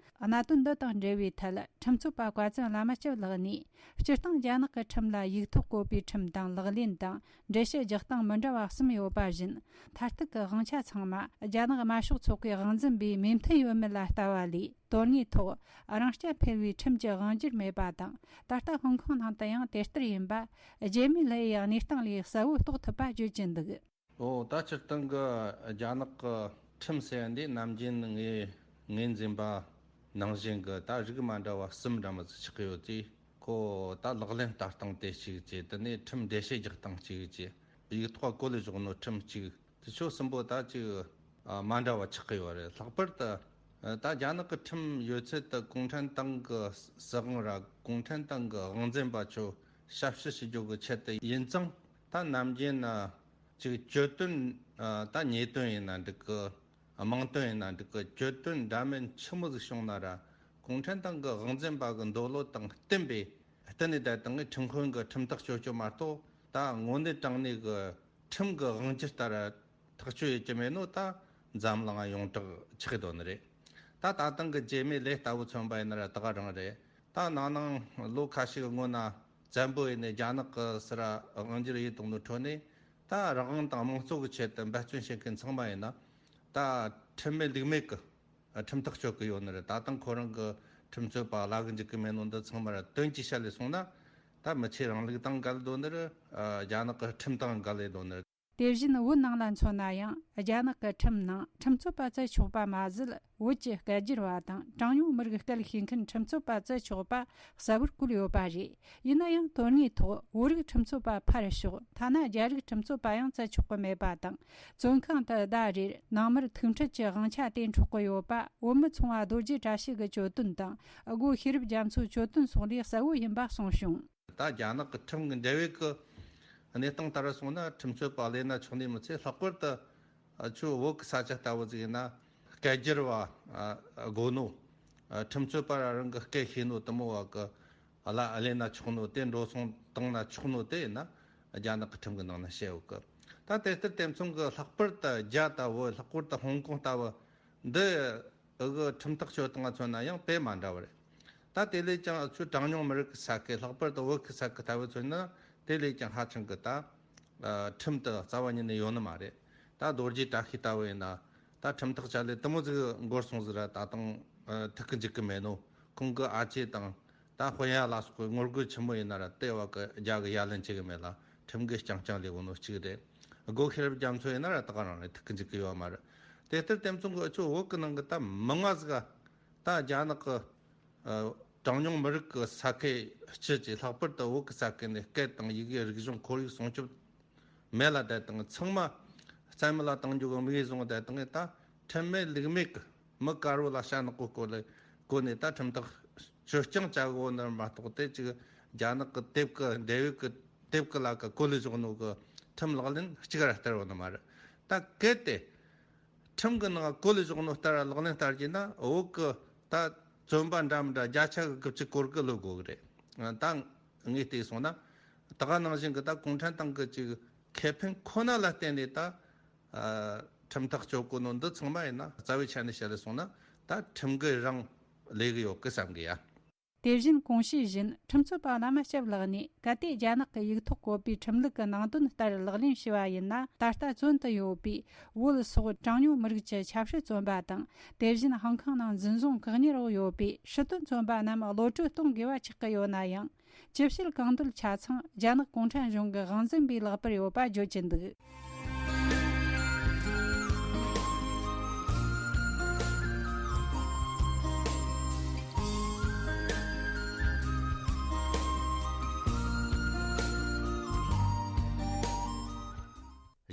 གནད་དོན་འདི་དང་འབྲེལ་བའི་ཐད་ཁྲིམས་རྩོད་པ་བཀའ་བཙུན་བླ་མ་སྐྱབས་ལགས་ནས། སྤྱིར་བཏང་རྒྱ་ནག་གི་ཁྲིམས་ལ་ཡིག་ཐོག་བཀོད་པའི་ཁྲིམས་དང་ལག་ལེན་དང་། འགྲེལ་བཤད་རྒྱག་སྟངས་མི་འདྲ་བ་གསུམ་ཡོད་པ་བཞིན། མཐར་ཐུག་གི་དབང་ཆ་ཚང་མ་རྒྱ་ནག་དམར་ཤོག་ཚོགས་པའི་དབང་འཛིན་པས་མོས་མཐུན་ཡོད་མེད་ལ་ལྟ་བ་ལས། དོན་དངོས་ཐོག་རང་རྐྱ་འཕེར་བའི་ཁྲིམས་ཀྱི་དབང་སྒྱུར་མེད་པ་དང་། ད་ལྟ་ཧོང་ཀོང་ནང་དུ་ཡང་དེ་ལྟར་ཡིན་པ། ཇེ་མི་ལེ་ཡི་གནས་སྟངས་ལས་གསལ་བོ་རྟོགས་ཐུབ་པ་བརྗོད་ཀྱི་འདུག། ཨོ། ད་སྤྱིར་བཏང་གི་རྒྱ་ནག་གི་ཁྲིམས་ཟེར་ཡ་འདི་ནམ་རྒྱུན་ངས་ངོས་འཛིན་པ་ནང་བཞིན་གྱི་ད་རིགས་མ་འདྲ་བ་གསུམ་འདྲ་མོ་ཟིག་ཆགས་ཀྱི་ཡོད་དུས། ཁོ་ད་ལག་ལེན་བསྟར་སྟངས་དེ་གཅིག་བྱས། དེ་ནས་ཁྲིམས་འགྲེལ་བཤད་རྒྱག་སྟངས་གཅིག་བྱས། ཡིག་ཐོག་བཀོད་ལས་བཞག་ནོ་ཁྲིམས་གཅིག། དེ་ཆོ་གསུམ་པོ་ད་ཅིག་ཨ་མ་འདྲ་བ་ཆགས་ཀྱི་ཡོད་རེད། ལྷག་པར་དུ་ད་རྒྱ་ནག་གི་ཁྲིམས་ཡོད་ཚད་དུ་གུང་ཁྲན་ཏང་གི་སྲིད་དབང་ར་གུང་ཁྲན་ཏང་གི་དབང་འཛིན་པ་ཆོ་ཞབས་ཕྱི་ཞུ་རྒྱུ་གི་ཆེད་དུ་ཡིན་ཙང་། ད་ནམ་རྒྱུན་ན་ཅིག་གྱོད་དོན་ད་ཉེས་དོན་ཡིན་ན་འགྲིག་གི། དམངས་དོན་ཡིན་ན་འགྲིག་གི། གྱོད་དོན་འདྲ་མིན་ཆི་མོ་ཟིག་བྱུང་ན་ར་གུང་ཁྲན་ཏང་གི་དབང་འཛིན་པ་གི་འདོད་བློ་དང་བསྟུན་པའི་བསྟུན་ནས་བསྡད་དང་ངས་ཁྲིམས་དཔོན་གི་ཁྲིམས་ཐག་གཅོད་རྒྱུ་མ་གཏོགས། ད་དངོས་གནས་དྲང་གནས་གི་ཁྲིམས་གི་དབང་སྒྱུར་ལྟར་ཐག་གཅོད་ཡེད་ཀྱི་མེད་ནོ། ད་འཛམ་གླིང་ཡོངས་གྲགས་ཆགས་དོན་རེད། ད་ད་ཐེངས་གི་ཇེ་མི་ལེ་ལྟ་བུ་མཚོན་པ་ཡིན་ན་ར་ད་ག་རང་རེད། ད་ནང་ནང་ལོ་ཁ་ཤས་གི་སྔོན་ན་བཙན་པོ་ཡིན་ནས་རྒྱ་ནག་གི་སི་ར་དབང་སྒྱུར་ཡེད་བཏང་ནོ་ཁྲོད་ནས། ད་རང་དབང་དང་དམངས་གཙོ་གི་ཆེད་དུ་འབད་བརྩོན་བྱེད་མཁན་ཚང་མ་ཡིན་ན། ད་ཁྲིམས་མེད་ལུགས་མེད་གི་ཁྲིམས་ཐག་གཅོད་གི་ཡོད་ནི་རེད། ད་ཐེངས་ཁོ་རང་གི་ཁྲིམས་རྩོད་པ་བླ་གི་འཇུག་གི་མེད་ནོ་འདི་ཚང་མ་ར་དོན་གྱི་ཆ་ལས་སོང་ན། ད་མི་ཆོས་རིང་ལུགས་དང་འགལ་དོ་ནི་རེད། རྒྱ་ནག་གི་ཁྲིམས་དང་འགལ་ལེ་དོ་ནི་རེད། དེ་བཞིན་བོད་ནང་ལ་མཚོན་ན་ཡང་། རྒྱ་ནག་གི་ཁྲིམས་ནང་ཁྲིམས་རྩོད་པ་བཙལ་ཆོག་པ་མ་ཟད། བོད་ཀྱི་སྐད་སྒྱུར་བ་དང་གྲངས་ཉུང་མི་རིགས་སྐད་ཤེས་མཁན་ཁྲིམས་རྩོད་པ་བཙལ་ཆོག་པ་གསལ་བོར་བཀོད་ཡོད་པ་རེད། ཡིན་ན་ཡང་དོན་དངོས་ཐོག་བོད་རིགས་ཁྲིམས་རྩོད་པ་ཕར་ཞོག་ཐ་ན་རྒྱ་རིགས་ཁྲིམས་རྩོད་པ་ཡང་བཙལ་ཆོག་གི་མེད་པ་དང་། བཙོན་ཁང་དུ་ཟླ་རེར་ནང་མིར་ཐུག་འཕྲད་ཀྱི་དབང་ཆ་དེ་འཕྲོག་གི་ཡོད་པ། བོད་མི་ཚོང་བ་རྡོ་རྗེ་བཀྲ་ཤིས་ཀྱི་གྱོད་དོན་དང་། སྒོ་ཤེས་རབ་རྒྱ་མཚོའི་གྱོད་དོན་སོགས་ལས་གསལ་བོ་ཡིན་པ་གསུངས་བྱུང་། ད་རྒྱ་ནག་གི་ཁྲིམས་ཀྱི་འབྲེལ་བའི་གི་གནས་སྟངས་ལྟར་སོང་ན། ཁྲིམས་རྩོད་པ་ལས་ན་ཆོག་ནི་མི་ཚད། ལྷག་པར་དུ་ཨ་ཆུ་བོད་ཀྱི་ས་ཆ་ལྟ་བུ་ཟིག་ཡིན་ན། སྐད་སྒྱུར་བ་ཨ་དགོས་ནོ། ཨ་ཁྲིམས་རྩོད་པ་རང་གི་སྐད་ཤེས་ནོ་དུ་མོ་བ་གི་ཨ་ལ་ཨ་ལས་ན་ཆོག་ནོ། དེ་འགྲོ་སོང་བཏང་ན་ཆོག་ནོ་དེ་ཡིན་ན། རྒྱ་ནག་གི་ཁྲིམས་ཀྱི་ནང་ན་བཤད་ཡོད་གི། ད་དེ་ལྟར་དེ་མཚུངས་ཀྱི་ལྷག་པར་དུ་རྒྱ་ལྟ་བུ། ལྷག་པར་དུ་ཧོང་ཀོང་ལྟ་བུ་འདི། ཨུ་གི་ཁྲིམས་ཐག་གཅོད་སྟངས་མཚོན་ན་ཡང་དཔེ་མ་འདྲ་བ་རེད། ད་དེ་ལས་ཀྱང་ཨུ་ཆོ་གྲངས་ཉུང་མི་རིགས་ཀྱི་ས་ཁུལ། ལྷག་པར་དུ་བོད་ཀྱི་ས་ཁུལ་ལྟ་བུ་མཚོན་ན། དེ་ལས་ཀྱང་ཧ་ཅང་གི་ད་ཨ་ཁྲིམས་དེ་རྩ་བ་ཉིད་ནས་ཡོད་ནི་མ་རེད། ད་རྡོ་རྗེ་བཀྲ་ཤིས་ལྟ་བུ་ཡིན་ན། ད་ཁྲིམས་ཐག་བཅད་ལས་དུ་མོ་ཟིག་འགོར་སོང་ཟིག་ར། ད་དུང་ཨ་ཐུག་གི་འཇུག་གི་མེད་ནོ། ཁོང་གི་ཨ་ཅེ་དང་། ད་དཔོན་ཡ་ལ་སོགས་པའི་ངོ་རྒོལ་ཆེན་མོ་ཡིན་ན་ར། དེ་བ་གི་རྒྱ་གི་ཡ་ལན་བྱེད་གི་མེད་ལ། ཁྲིམས་གི་རྐྱང་རྐྱང་ལས་གོ་ནོ་གཅིག་རེད། སྒོ་ཤེས་རབ་རྒྱ་མཚོ་ཡིན་ན་ར་ད་ག་རང་རེད། ཐུག་གི་འཇུག་གི་ཡོད་མ་རེད། དེ་ལྟར་དེ་མཚུངས་གི་ཨུ་ཆོ་བོད་གི་ནང་གི་ད་མི་ང་ཟིག་ག་ད་རྒྱ་ནག་གི་ཨ་གྲངས་ཉུང་མི་རིགས་གི་ས་ཁུལ་སྤྱི་གཅིག། ལྷག་པར་དུ་བོད་གི་ས་ཁུལ་ནས་སྐད་དང་ཡི་གེ། རིག་གཞུང་། ཁོར་ཡུག་སྲུང་སྐྱོབ་མེད་ལ་བསྡད་དང་། ཚང་མ་རྩ་མེད་ལ་གཏང་རྒྱུ་གི་དམིགས་ཡུལ་བཟུང་བསྡད་དང་། ད་ཁྲིམས་མེད་ལུགས་མེད་གི་མི་དཀར་བོ་ལ་ཤ་ནག་པོ་བསྐོ་ལེ་བསྐོ་ནས། ད་ཁྲིམས་ཐག་གཅོད་རྐྱང་བྱ་གོ་ནི་མ་གཏོགས། དེ་ཅིག་རྒྱ་ནག་གི་དེབ་གི་འབྲེལ་ཡོད་གི་དེབ་གི་ལ་གི་བཀོད་ལས་བཞག་ནོ་གི་ཁྲིམས་ལག་ལེན་གཅིག་ར་བསྟར་བ་ནི་མ་རེད། ད་གལ་ཏེ་ཁྲིམས་གི་ནང་བཀོད་ལས་བཞག་ནོ་ལྟར་ལག་ལེན་བསྟར་གྱི་ན། བོད་གི་ད་བཙོན་པ་འདྲ་མི་འདྲ་བརྒྱ་ཆ་གི་དགུ་བཅུ་གོ་དགུ་ལོ་དགོས་གི་རེད། ད་ངས་བལྟས་སོང་ན། ད་ག་ནང་བཞིན་གི་ད་གུང་ཁྲན་ཏང་གི་ཅིག་ ཁེ་ཕན་ཁོ་ན་ལ་བརྟེན་ནས་ད་ཨ་ཁྲིམས་ཐག་གཅོད་གོ་ནོ་འདི་ཚང་མ་ཡིན་ན་རྩ་བའི་ཆ་ནས་བཤད་ལས་སོང་ན་ད་ཁྲིམས་འགལ་རང་ལས་གི་ཡོད་གི་བསམ་གི་ཡ། དེ་བཞིན་གོང་བཤད་བཞིན་ཁྲིམས་རྩོད་པ་བླ་མ་སྐྱབས་ལགས་ནས་གལ་ཏེ་རྒྱ་ནག་གི་ཡིག་ཐོག་བཀོད་པའི་ཁྲིམས་ལུགས་ཀྱི་ནང་དོན་ལྟར་ལག་ལེན་བྱས་པ་ཡིན་ན། ད་ལྟ་བཙོན་དུ་ཡོད་པའི་བོད་སོགས་གྲངས་ཉུང་མི་རིགས་ཀྱི་ཆབ་སྲིད་བཙོན་པ་དང་། དེ་བཞིན་ཧང་ཀང་ནང་འཛིན་བཟུང་བཀག་ཉར་འོག་ཡོད་པའི་སྲིད་དོན་བཙོན་པ་རྣམས་གློད་བཀྲོལ་གཏོང་དགོས་པ་ཆགས་ཀྱི་ཡོད་ན་ཡང་། ཅི་བྱེད་གང་འདོད་ཆ་ཚང་རྒྱ་ནག་གུང་ཁྲན་གཞུང་གི་དབང་འཛིན་པའི་ལག་པར་ཡོད་པ་བརྗོད་ཀྱི་འདུག།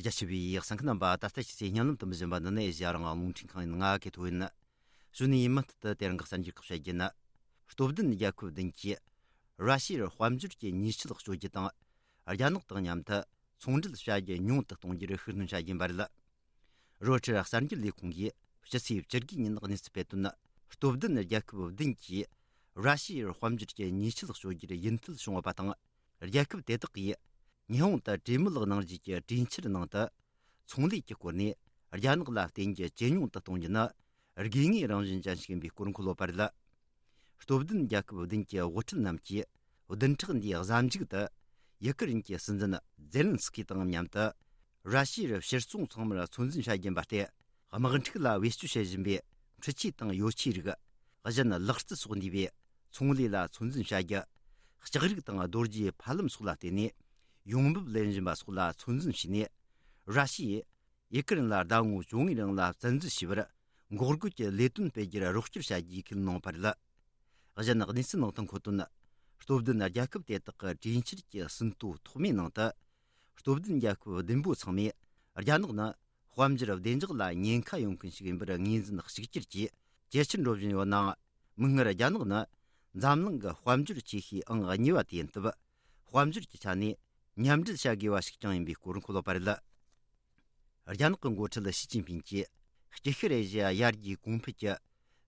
རྒྱ་ཆེ་བའི་གསན་མཁན་རྣམ་པ། ད་ལྟ་ཕྱི་ཚེས་བརྙན་ལམ་དུ་མི་བཞིན་པ་འདི་ནས་ཨེ་ཤ་ཡ་རང་དབང་རླུང་འཕྲིན་ཁང་ཡིན། ང་གི་ཐོ་ཡིན། གཞུག་ནས་མུ་མཐུད་དུ་དེ་རིང་གི་གསར་འགྱུར་ཁག་བཤད་རྒྱུ་ན། སྟོབས་ལྡན་རྒྱལ་ཁབ་བདུན་གྱིས་ར་ཤི་ཡར་དཔལ་འབྱོར་གྱི་ཉེས་ཆད་གཅོད་རྒྱུ་དང་། རྒྱ་ནག་དང་མཉམ་དུ་ཚོང་འབྲེལ་བྱ་རྒྱུ་ཉུང་དུ་གཏོང་རྒྱུར་ཤུགས་སྣོན་བྱ་རྒྱུ་ཡིན་པ་རེད། རོའི་ཊར་གསར་འགྱུར་ལས་ཁུངས་ཀྱིས་སྤྱི་ཚེས་བཅུ་དགུ་ཉིན་གནས་ཚུལ་སྤེལ་དོན། སྟོབས་ལྡན་རྒྱལ་ཁབ་བདུན་གྱིས་ར་ཤི་ཡར་དཔལ་འབྱོར་གྱི་ཉེས་ཆད་གཅོད་རྒྱུར་ཡིད་འཐད་བྱུང་ཡོད་པ་དང་། རྒྱལ་ཁབ་དེ་དག་གིས་ཉི་ཧོང་དུ་གྲོས་མོལ་གནང་རྒྱུ་གི་གྲོས་འཆར་ནང་དུ། ཚོང་ལས་ཀྱི་སྐོར་ནས་རྒྱ་ནག་ལ་བརྟེན་རྒྱུ་ཇེ་ཉུང་དུ་གཏོང་རྒྱུ་ནི་དགོས་ངེས་རང་བཞིན་ཅན་ཞིག་ཡིན་པའི་སྐོར་འཁོད་ཡོད་པ་རེད། སྟོབས་ལྡན་རྒྱལ་ཁབ་བདུན་གྱི་དབུ་ཁྲིད་རྣམས་ཀྱིས་བདུན་ཕྲག་འདིའི་གཟའ་མཇུག་ཏུ་ཡུ་ཀེ་རེན་གྱི་སྲིད་འཛིན་ཛེ་ལན་སི་ཀི་དང་མཉམ་དུ་ར་ཤི་ཡར་ཕྱིར་ཚོང་ཚང་མར་ཚོད་འཛིན་བྱ་རྒྱུ་ཡིན་པ་སྟེ། དམག་འཁྲུག་ལ་བེད་སྤྱོད་བྱེད་བཞིན་པའི་འཕྲུལ་ཆས་དང་ཡོ་ཆས་རིགས། གཞན་ལག་རྩལ་སོགས་འདུས་པའི་ཚོང་ལས་ལ་ཚོད་འཛིན་བྱ་རྒྱུ། ལྕགས་རིགས་དང་རྡོ་རྗེ་ཕབ་ལེན་སོགས་ལ་བརྟེན་ནས་ཡོང་འབབ་ལེན་བཞིན་པ་སོགས་ལ་ཚོད་འཛིན་བྱས་ནས། ར་ཤི་ཡས་ཡུ་ཀེ་རེན་ལ་ཟླ་ངོ་བཅོ་ལྔའི་རིང་ལ་བཙན་འཛུལ་བྱས་པར་འགོག་རྒོལ་གྱི་ལས་དོན་སྤེལ་རྒྱུར་རོགས་སྐྱོར་བྱ་རྒྱུའི་ཁས་ལེན་གནང་བ་རེད། གཞན་གནས་ཚུལ་ནང་དུ་འཁོད་དོན། སྟོབས་ལྡན་རྒྱལ་ཁབ་དེ་དག་གི་གྲོས་འཆར་གྱི་ཟིན་ཐོ་ཐོག་མའི་ནང་དུ། སྟོབས་ལྡན་རྒྱལ་ཁབ་བདུན་པོ་ཚང་མས་རྒྱ་ནག་ནི་དཔལ་འབྱོར་བདེ་འཇགས་ལ་ཉེན་ཁ་ཡོང་མཁན་ཞིག་ཡིན་པར་ངོས་འཛིན་གཅིག་གྱུར་གྱིས་ཇེ་ཆེར་འགྲོ་བཞིན་ཡོད་ནའང་། མིག་སྔར་རྒྱ་ནག་ནི་འཛམ་གླིང་གི་དཔལ་འབྱོར་ཆེ་ཤོས་ཨང་གཉིས་པ་དེ་ཡིན་སྟབས། དཔལ་འབྱོར་གྱི་ཆ་ནས་མཉམ་འབྲེལ་བྱ་དགོས་པ་ཞིག་ཀྱང་ཡིན་པའི་སྐོར་འཁོད་ཡོད་པ་རེད། རྒྱ་ནག་གི་འགོ་ཁྲིད་ཞི་ཅིན་ཕིང་གིས་དཀྱིལ་ཤར་ཨེ་ཤི་ཡ་ཡར་རྒྱས་གོང་འཕེལ་གྱི་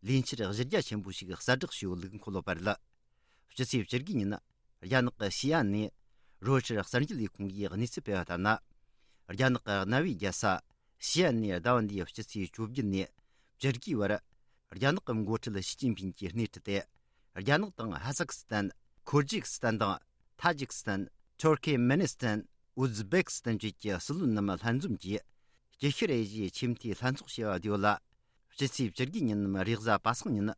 ལས་འཆར་གཞི་རྒྱ་ཆེན་པོ་ཞིག་གསལ་བསྒྲགས་བྱས་ཡོད་ལུགས་འཁོད་ཡོད་པ་རེད། སྤྱི་ཚེས་བཅུ་དགུ་ཉིན། རྒྱ་ནག་གི་ཤི་ཨན་ནས་རོའི་ཊར་གསར་འགྱུར་ལས་ཁུངས་ཀྱིས་གནས་ཚུལ་སྤེལ་བ་ལྟར་ན། རྒྱ་ནག་གི་གནའ་བོའི་རྒྱལ་ས་ཤི་ཨན་ནས་ཟླ་བ་འདིའི་སྤྱི་ཚེས་བཅོ་བརྒྱད་ནས་བཅུ་དགུའི་བར། རྒྱ་ནག་གི་འགོ་ཁྲིད་ཞི་ཅིན་ཕིང་གིས་སྣེ་ཁྲིད་དེ། རྒྱ་ནག་དང་ཧ་སག་སི་ཐན། ཁུར་ཇི་སི་ཐན་དང་། ཐ་ཇིག་སི་ཐན། ཐུར་ཁེ་མེ་ནི་སི་ཐན། ཨུ་ཛི་བེག་སི་ཐན་བཅས་ཀྱི་སྲིད་བློན་རྣམས་ལྷན་འཛོམས་ཀྱིས། དཀྱིལ་ཤར་ཨེ་ཤི་ཡའི་ཆེས་མཐོའི་ལྷན་ཚོགས་ཞེས་པ་བསྡུས་ཡོད་ལ། སྤྱི་ཚེས་བཅུ་དགུ་ཉིན་ནམ་རེས་གཟའ་པ་སངས་ཉིན།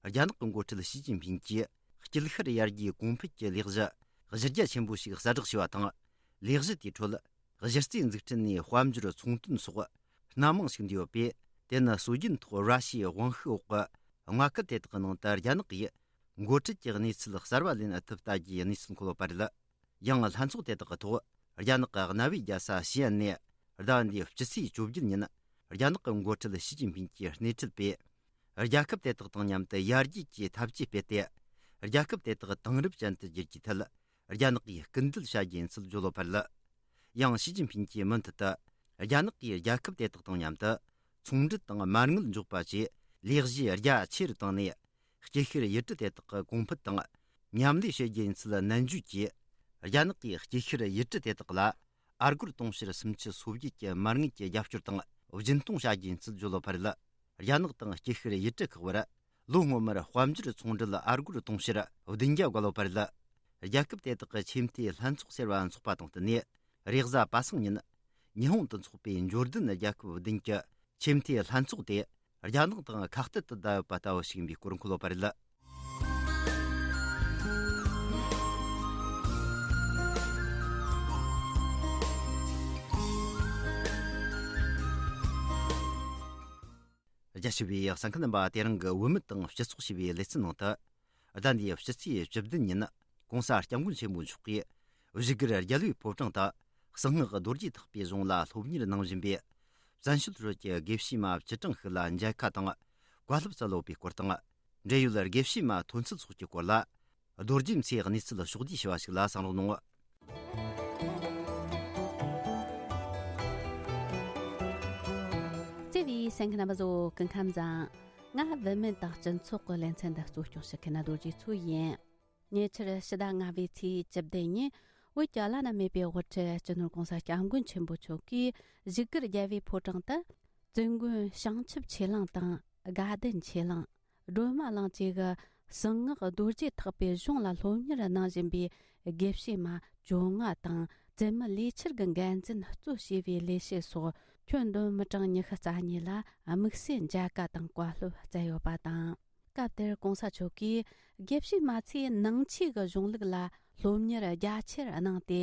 རྒྱ་ནག་གི་འགོ་ཁྲིད་ཞི་ཅིན་ཕིང་གིས་དཀྱིལ་ཤར་ཡར་རྒྱས་གོང་འཕེལ་གྱི་ལས་གཞི་གཞི་རྒྱ་ཆེན་པོ་ཞིག་གསལ་བསྒྲགས་བྱས་པ་དང་། ལས་གཞི་དེའི་ཁྲོད། གཞི་རྩའི་འཛུགས་སྐྲུན་ནས་དཔལ་འབྱོར་ཚོང་དོན་སོགས་སྣ་མང་ཞིག་འདུས་ཡོད་པས། དེ་ནི་སྲོལ་རྒྱུན་ཐོག་ར་ཤི་ཡའི་དབང་ཤུགས་འོག་གི་མངའ་ཁུལ་དེ་དག་གི་ནང་དུ་རྒྱ་ནག་གིས་འགོ་ཁྲིད་ཀྱི་གནས་ཚུལ་གསར་བ་ལེན་ཐུབ་ལྟ་རྒྱུའི་གནས་ཚུལ་འཁོད་ཡོད་པ་རེད། ཡང་ལྷན་ཚོགས་དེ་དག་གི་ཐོག་རྒྱ་ནག་གི་གནའ་བོའི་རྒྱལ་ས་ཞི་ཨན་ནས་ཟླ་བ་འདིའི་སྤྱི་ཚེས་བཅོ་བརྒྱད་ཉིན་རྒྱ་ནག་གི་འགོ་ཁྲིད་ཞི་ཅིན་ཕིང་གིས་སྣེ་ཁྲིད་པའི་རྒྱལ་ཁབ་དེ་དག་དང་མཉམ་དུ་ཡར་རྒྱས་ཀྱི་འཐབ་ཇུས་སྤེལ་ཏེ། རྒྱལ་ཁབ་དེ་དག་དེང་རབས་ཅན་དུ་བསྒྱུར་རྒྱུའི་ཐད། རྒྱ་ནག་གིས་སྐུལ་འདེད་བྱ་རྒྱུ་ཡིན་ཚུལ་བརྗོད་ཡོད་པ་རེད། ཡང་ཞི་ཅིན་ཕིང་གིས་མུ་མཐུད་དུ། རྒྱ་ནག་གིས་རྒྱལ་ཁབ་དེ་དག་དང་མཉམ་དུ། ཚོང་འབྲེལ་དང་མ་དངུལ་འཇོག་པ་བཅས་ལས་གཞི་རྒྱ་ཆེ་རུ་བཏང་ནས། དཀྱིལ་ཤར་ཡུལ་གྲུ་དེ་དག་གི་གོང་འཕེལ་དང་། མཉམ་ལས་བྱེད་རྒྱུ་ཡིན་ཚུལ་ནན་བརྗོད་ཀྱིས། རྒྱ་ནག་གིས་དཀྱིལ་ཤར་ཡུལ་གྲུ་དེ་དག་ལ། ཨ་སྒོར་དུང་ཕྱུར་སུམ་ཅུ་སོ་བརྒྱད་ཀྱི་མ་དངུལ་གྱི་རྒྱབ་སྐྱོར་དང་། སྦྱིན་གཏོང་བྱ་རྒྱུ་ཡིན་ཚུལ་བརྗོད་ཡོད་པ་རེད། རྒྱ་ནག་དང་དཀྱིལ་ཤར་ཡུལ་གྲུ་ཁག་བར། ལོ་སྔོན་མར་དཔལ་འབྱོར་ཚོང་འབྲེལ་ཨ་སྒོར་དུང་ཕྱུར་བདུན་བརྒྱ་བརྒལ་ཡོད་པ་རེད། རྒྱལ་ཁབ་དེ་དག་གི་ཆེས་མཐོའི་ལྷན་ཚོགས་ཟེར་བ་འཚོགས་པ་དང་བསྟུན་ནས། རེས་གཟའ་པ་སངས་ཉིན། ཉི་ཧོང་དུ་འཚོགས་པའི་འབྱོར་ལྡན་རྒྱལ་ཁབ་བདུན་གྱི་ཆེས་མཐོའི་ལྷན་ཚོགས་དེ། རྒྱ་ནག་དང་ཁ་གཏད་དུ་བསྡད་ཡོད་པ་ལྟ་བུ་ཞིག་ཡིན་པའི་སྐོར་འཁོད་ཡོད་པ་རེད། རྒྱ་ཆེ་བའི་གསན་མཁན་རྣམ་པ། དེ་རིང་གི་བུད་མེད་དང་སྤྱི་ཚོགས་ཞེས་པའི་ལེ་ཚན་ནང་དུ། ཟླ་འདིའི་སྤྱི་ཚེས་བཅུ་བདུན་ཉིན། ྋགོང་ས་ྋསྐྱབས་མགོན་ཆེན་པོ་མཆོག་གིས་བཞུགས་སྒར་རྒྱལ་བའི་ཕོ་བྲང་དུ། གསང་སྔགས་རྡོ་རྗེ་ཐེག་པའི་གཞུང་ལ་སློབ་གཉེར་གནང་བཞིན་པའི་བཙན་བྱོལ་ཁྲོད་ཀྱི་དགེ་བཤེས་མ་བཅུ་གྲངས་ཤིག་ལ་མཇལ་ཁ་དང་བཀའ་སློབ་སྩལ་ཡོད་པའི་སྐོར་དང་། འབྲེལ་ཡོད་དགེ་བཤེས་མ་ཐོན་ཚུལ་སོགས་ཀྱི་སྐོར་ལ། རྡོ་རྗེ་མཚོས་གནས་ཚུལ་ཕྱོགས་བསྡུས་ཞུ་བ་ཞིག་ལ་གསན་རོགས་གནང་། བརྩེ་བའི་གསན་མཁན་རྣམ་པ་ཚོ། སྐུ་ཁམས་བཟང་། ང་བུད་མེད་དང་སྤྱི་ཚོགས་ཀྱི་ལེ་ཚན་འདི་གཙོ་སྐྱོང་བྱེད་མཁན་རྡོ་རྗེ་མཚོ་ཡིན། ཉེ་ཆར་ཕྱི་ཟླ་ལྔ་པའི་ཚེས་བཅུ་བདུན་ཉིན། བོད་ཀྱི་བླ་ན་མེད་པའི་དབུ་ཁྲིད་སྤྱི་ནོར་༧གོང་ས་༧སྐྱབས་མགོན་ཆེན་པོ་མཆོག་གིས་བཞུགས་སྒར་རྒྱལ་བའི་ཕོ་བྲང་དུ། བཙུན་དགོན་བྱང་ཆུབ་ཆོས་གླིང་དང་དགའ་ལྡན་ཆོས་གླིང་། སྒྲོལ་མ་གླིང་བཅས་ཀྱི་གསང་སྔགས་རྡོ་རྗེ་ཐེག་པའི་གཞུང་ལ་སློབ་གཉེར་གནང་བཞིན་པའི་དགེ་བཤེས་མ་བཅོ་ལྔ་དང་། བཙུན་མ་ལས་འཆར་གྱི་འགན་འཛིན་གཙོ་བྱས་པའི་ལས་བྱེད་སོགས་ཁྱོན་བསྡོམས་མི་གྲངས་ཉི་ཤུ་རྩ་གཉིས་ལ་དམིགས་བསལ་མཇལ་ཁ་དང་བཀའ་སློབ་སྩལ་ཡོད་པ་དང་། སྐབས་དེར་༧གོང་ས་མཆོག་གིས་དགེ་བཤེས་མ་ཚོས་ནང་ཆོས་ཀྱི་གཞུང་ལུགས་ལ་སློབ་གཉེར་རྒྱ་ཆེར་གནང་སྟེ།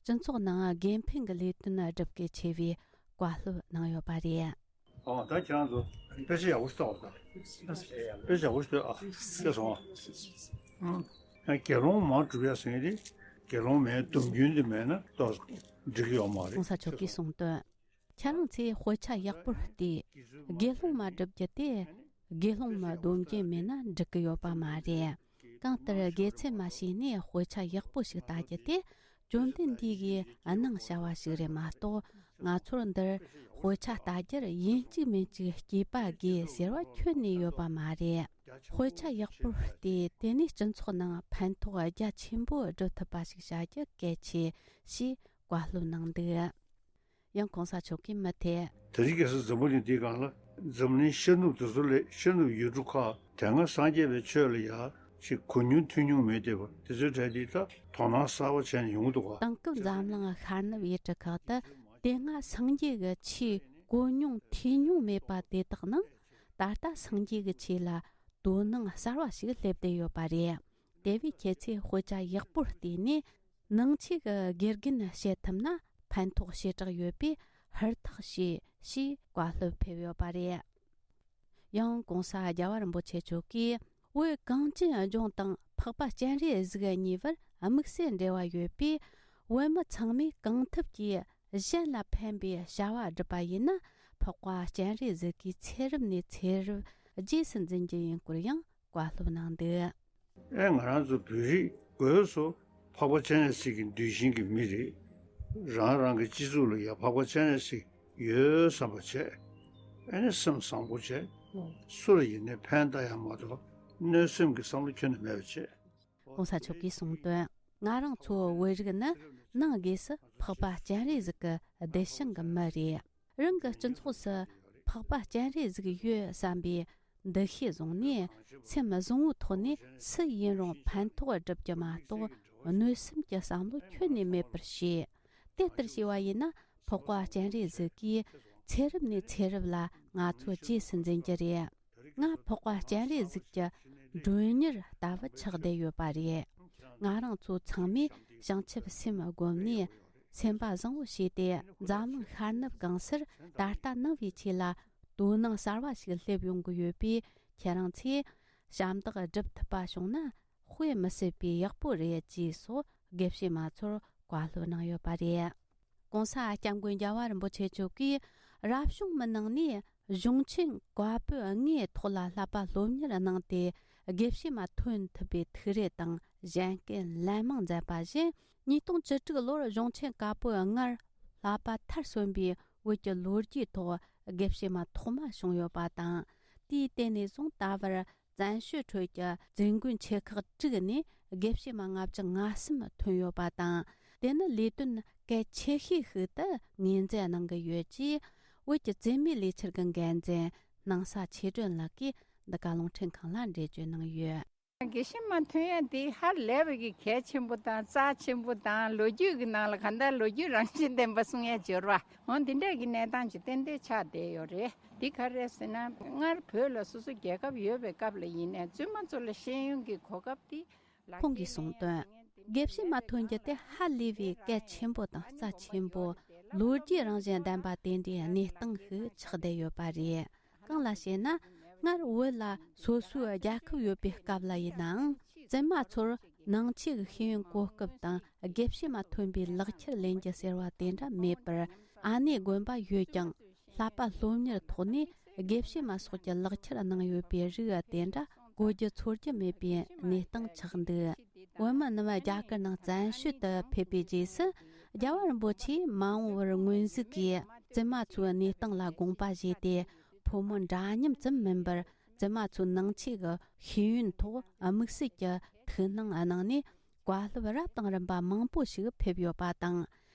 སྤྱི་ཚོགས་ནང་དགེ་འཕེལ་གྱི་ལས་དོན་བསྒྲུབ་གལ་ཆེ་བའི་བཀའ་སློབ་གནང་ཡོད་པ་རེད། ཨ། ད་ཁྱེད་རང་ཚོ་དཔེ་ཆ་ཡག་པོ་ཞིག་ལྟ་བ་དང་། དཔེ་ཆ་ཡག་པོ་ཞིག་ལྟོས་ཨ། ཤེས་སོང་ཨ། ཨ། དགེ་སློང་མ་སྒྲུབ་ཡ་ཟེར་མཁན་དེ་དགེ་སློང་མའི་སྡོམ་རྒྱུན་དེ་མེད་ན་ཏོག་ཙམ་འགྲིག་གི་ཡོད་མ་རེད། ༸གོང་ས་མཆོག་གིས་གསུངས་དོན། ཁྱེད་རང་ཚོས་དཔེ་ཆ་ཡག་པོར་བལྟས། དགེ་སློང་མ་བསྒྲུབ་རྒྱུ་དེ་དགེ་སློང་མའི་སྡོམ་རྒྱུན་མེད་ན་འགྲིག་གི་ཡོད་པ་མ་རེད། གང་ལྟར་དགེ་ཚུལ་མ་བྱས་ནས་དཔེ་ཆ་ཡག་པོ་ཞིག་ལྟ་རྒྱུ་དེ་བཅོམ་ལྡན་འདས་ཀྱིས་གནང་བྱ་བ་ཞིག་རེད་མ་གཏོགས། ང་ཚོར་འདིར་དཔེ་ཆ་ལྟ་རྒྱུར་ཡིན་གཅིག་མིན་གཅིག་སྐྱེས་པ་དགོས་ཟེར་བ་ཁྱོན་ནས་ཡོད་པ་མ་རེད། དཔེ་ཆ་ཡག་པོར་བལྟས། དེ་ནས་སྤྱི་ཚོགས་ནང་ཕན་ཐོགས་རྒྱ་ཆེན་པོ་སྒྲུབ་ཐུབ་པ་ཞིག་བྱ་རྒྱུ་གལ་ཆེ་ཞེས་བཀའ་སློབ་གནང་འདུག་ཡང་༸གོང་ས་མཆོག་གིས་མུ་མཐུད། དེ་རིང་ཁ་སང་འཛམ་བུ་གླིང་འདིའི་སྒང་ལ་འཛམ་གླིང་ཤར་ནུབ་དེ་ཚོ་ལས་ཤར་ནུབ་ཡུལ་གྲུ་ཁག་དེ་སྔ་སངས་རྒྱས་པའི་ཆོས་ལ་ཡ་ཞིག་གོ་མྱོང་ཐོས་མྱོང་མེད་བསྡད་པ་དེ་ཚོའི་གྲས་འདི་ད་དོ་སྣང་གསར་པ་བྱས་ནས་ཡོང་གི་འདུག་ག་དེང་སྐབས་འཛམ་གླིང་ཤར་ནུབ་ཡུལ་གྲུ་ཁག་ཏུ་དེ་སྔ་སངས་རྒྱས་ཀྱི་ཆོས་གོ་མྱོང་ཐོས་མྱོང་མེད་པ་དེ་དག་ནང་ད་ལྟ་སངས་རྒྱས་ཀྱི་ཆོས་ལ་དོ་སྣང་གསར་བ་ཞིག་སླེབས་བསྡད་ཡོད་པ་རེད། དེ་བས་ཁྱེད་ཚོས་དཔེ་ཆ་ཡག་པོར་བལྟས་ནས། ནང་ཆོས་ཀྱི་དགེ་རྒན་བྱེད་ཐུབ་ན་ཕན་ཐོགས་ཞེ་དྲག་ཡོད་པས་ཧུར་ཐག་བྱོས་ཞེས་བཀའ་སློབ་ཕེབས་ཡོད་པ་རེད། ཡང་༸གོང་ས་༸རྒྱལ་བ་རིན་པོ་ཆེ་མཆོག་གིས། བོད་གངས་ཅན་ལྗོངས་དང་འཕགས་པ་སྤྱན་རས་གཟིགས་གཉིས་བར་དམིགས་བསལ་འབྲེལ་བ་ཡོད་པས། བོད་མི་ཚང་མས་གང་ཐུབ་ཀྱིས་གཞན་ལ་ཕན་པའི་བྱ་བ་བསྒྲུབས་པ་ཡིན་ན། འཕགས་པ་སྤྱན་རས་གཟིགས་ཀྱི་ཚེ་རབས་ནས་ཚེ་རབས་རྗེས་སུ་འཛིན་རྒྱུ་ཡིན་སྐོར་ཡང་བཀའ་སློབ་གནང་འདུག་ཨེ། ང་རང་ཚོ་བོད་རིགས་སྒོས་སུ་འཕགས་པ་སྤྱན་རས་གཟིགས་ཀྱི་གདུལ་ཞིང་གི་མི་རེད། རང་རང་གི་སྤྱི་ཚོགས་ལ་ཡང་འཕགས་པ་སྤྱན་རས་གཟིགས་ཡོད་བསམ་པ་བྱས། ཨེ་ནི་སེམས་བཟང་པོ་བྱས། སུ་ལ་ཡིན་ནའི་ཕན་བཏགས་ཡ་མ་གཏོགས་གནོད་སེམས་ཀྱི་བསམ་བློ་ཁྱོན་ནས་མེད་པ་བྱས། ༸གོང་ས་མཆོག་གིས་གསུངས་དོན། ང་རང་ཚོ་བོད་རིགས་ནི་ནང་སྒོས་སུ་འཕགས་པ་སྤྱན་རས་གཟིགས་ཀྱི་གདུལ་ཞིང་གི་མི་རེད། རང་གི་སྤྱི་ཚོགས་སུ་འཕགས་པ་སྤྱན་རས་གཟིགས་ཡོད་བསམ་པའི་འདུ་ཤེས་བཟུང་ནས། སེམས་བཟང་བོའི་ཐོག་ནས་སུ་ཡིན་རུང་ཕན་ཐོགས་བསྒྲུབ་རྒྱུ་མ་གཏོགས། གནོད་སེམས་ཀྱི་བསམ་བློ་ཁྱོན་ནས་མེད་པར་བྱས། དེ་ལྟར་བྱས་པ་ཡིན་ན། འཕགས་པ་སྤྱན་རས་གཟིགས་ཀྱིས་ཚེ་རབས་ནས་ཚེ་རབས་ལ་ང་ཚོ་རྗེས་སུ་འཛིན་རྒྱུ་རེད། ང་འཕགས་པ་སྤྱན་རས་གཟིགས་ཀྱི་མགྲོན་གཉེར་ལྟ་བུ་ཆགས་བསྡད་ཡོད་པ་རེད། ང་རང་ཚོ་ཚང་མས་བྱང་ཆུབ་སེམས་བསྒོམས་ནས། སེམས་པ་བཟང་བོ་བྱས་ཏེ། འཛམ་གླིང་ཤར་ནུབ་གང་སར་ད་ལྟ་ནང་བའི་ཆོས་ལ་དོ་སྣང་གསར་བ་ཞིག་སླེབས་ཡོང་གི་ཡོད་པས། ཁྱེད་རང་ཚོས་ཞབས་འདེགས་སྒྲུབ་ཐུབ་པ་བྱུང་ན་དཔེ་མི་སྲིད་པའི་ཡག་པོ་རེད་ཅེས་སོགས་དགེ་བཤེས་མ་ཚོར་བཀའ་སློབ་གནང་ཡོད་པ་རེད། ༸གོང་ས་༸སྐྱབས་མགོན་རྒྱལ་བ་རིན་པོ་ཆེ་མཆོག་གིས་རབ་བྱུང་མི་ནང་ནས་གཞུང་ཆེན་བཀའ་པོད་ལྔའི་ཐོག་ལ་བསླབ་པ་སློབ་གཉེར་གནང་སྟེ། དགེ་བཤེས་མ་ཐོན་ཐུབ་པའི་ཐུགས་རེ་དང་གཞན་སྐད་ལན་མང་མཛད་པ་བཞིན། ཉིས་སྟོང་བཅུ་དྲུག་ལོར་གཞུང་ཆེན་བཀའ་པོད་ལྔར་བསླབ་པ་མཐར་སོན་པའི་བོད་ཀྱི་ལོ་རྒྱུས་ཐོག་དགེ་བཤེས་མ་ཐོག་མ་བྱུང་ཡོད་པ་དང་། དེའི་སྟེང་ནས་བཟུང་ད་བར་བཙན་བྱོལ་ཁྲོད་ཀྱི་བཙུན་དགོན་ཆེ་ཁག་དྲུག་ནས་དགེ་བཤེས་མ་ལྔ་བཅུ་ང་གསུམ་ཐོན་ཡོད་པ་དང་། དེ་ནི་ལས་དོན་གལ་ཆེ་ཤོས་ཤིག་ཏུ་ངོས་འཛིན་གནང་གི་ཡོད་ཅེས། བོད་ཀྱི་བཙུན་མའི་ལས་འཆར་གྱི་འགན་འཛིན་སྣང་ས་ཆོས་སྒྲོན་ལགས་ཀྱིས་འདི་ག་རླུང་འཕྲིན་ཁང་ལ་འགྲེལ་བརྗོད་གནང་ཡོད། དགེ་བཤེས་མ་ཐོན་ཡ་དེ་ཧ་ལས་པའི་གི་གལ་ཆེན་པོ་དང་རྩ་ཆེན་པོ་དང་། ལོ་རྒྱུས་ཀྱི་ནང་ལ་གང་ལྟར་ལོ་རྒྱུས་རང་བཞིན་ལྡན་པ་གསུང་ཡ་སྦྱོར་བ། འོ་འདི་འདྲ་གི་གནས་སྟངས་ཅིག་ཏན་ཏན་ཆགས་བསྡད་ཡོད་རེད། འདི་ག་རེད་ཟེར་ན། སྔར་བོད་ལ་སོ་སོ་རྒྱལ་ཁབ་ཡོད་པའི་སྐབས་ལ་ཡིན་ནའི་བཙུན་མ་ཚོ་ལ་ཤེས་ཡོན་གྱི་གོ་སྐབས་དེ་ལག་ཁྱེར་ཁོང་གིས་གསུངས་དོན། དགེ་བཤེས་མ་ཐོན་རྒྱུ་དེ་ཧ་ལས་པའི་གལ་ཆེན་པོ་དང་རྩ་ཆེན་པོ། ལོ་རྒྱུས་རང་བཞིན་ལྡན་པ་དེ་འདྲའི་གནས་སྟངས་ཤིག་ཆགས་བསྡད་ཡོད་པ་རེད། གང་ལ་ཞེ་ན། སྔར་བོད་ལ་སོ་སོའི་རྒྱལ་ཁབ་ཡོད་པའི་སྐབས་ལ་ཡིན་ནའང་། བཙུན་མ་ཚོར་ནང་ཆོས་ཀྱི་ཤེས་ཡོན་གོ་སྐབས་དང་། དགེ་བཤེས་མ་ཐོན་པའི་ལག་ཁྱེར་ལེན་རྒྱུ་ཟེར་བ་དེ་འདྲ་མེད་པར། ཨ་ནེ་དགོན་པ་ཡོད་ཀྱང་། བསླབ་པ་སློབ་གཉེར་ཐོག་ནས་དགེ་བཤེས་མ་སོགས་ཀྱི་ལག་ཁྱེར་གནང་ཡོད་པའི་རིགས་དེ་འདྲ་གོ་རྒྱུ་ཚོར་རྒྱུ་མེད་པའི་གནས་སྟངས་ཆགས་འདུག་བོད་མི་རྣམས་རྒྱ་གར་ནང་བཙན་བྱོལ་དུ་ཕེབས་པའི་རྗེས་སུ། རྒྱལ་བ་རིན་པོ་ཆེས་མ་འོངས་པར་སྔོན་གཟིགས་ཀྱིས་བཙུན་མ་ཚོའི་གནས་སྟངས་ལ་དགོངས་པ་བཞེས་ཏེ། ཕོ་མོ་འདྲ་མཉམ་ཙམ་མིན་པར། བཙུན་མ་ཚོའི་ནང་ཆོས་ཀྱི་ཤེས་ཡོན་ཐོག་དམིགས་བསལ་གྱི་ཐུགས་སྣང་གནང་ནས། བཀའ་སློབ་རབ་དང་རིམ་པ་མང་པོ་ཞིག་ཕེབས་ཡོད་པ་དང་།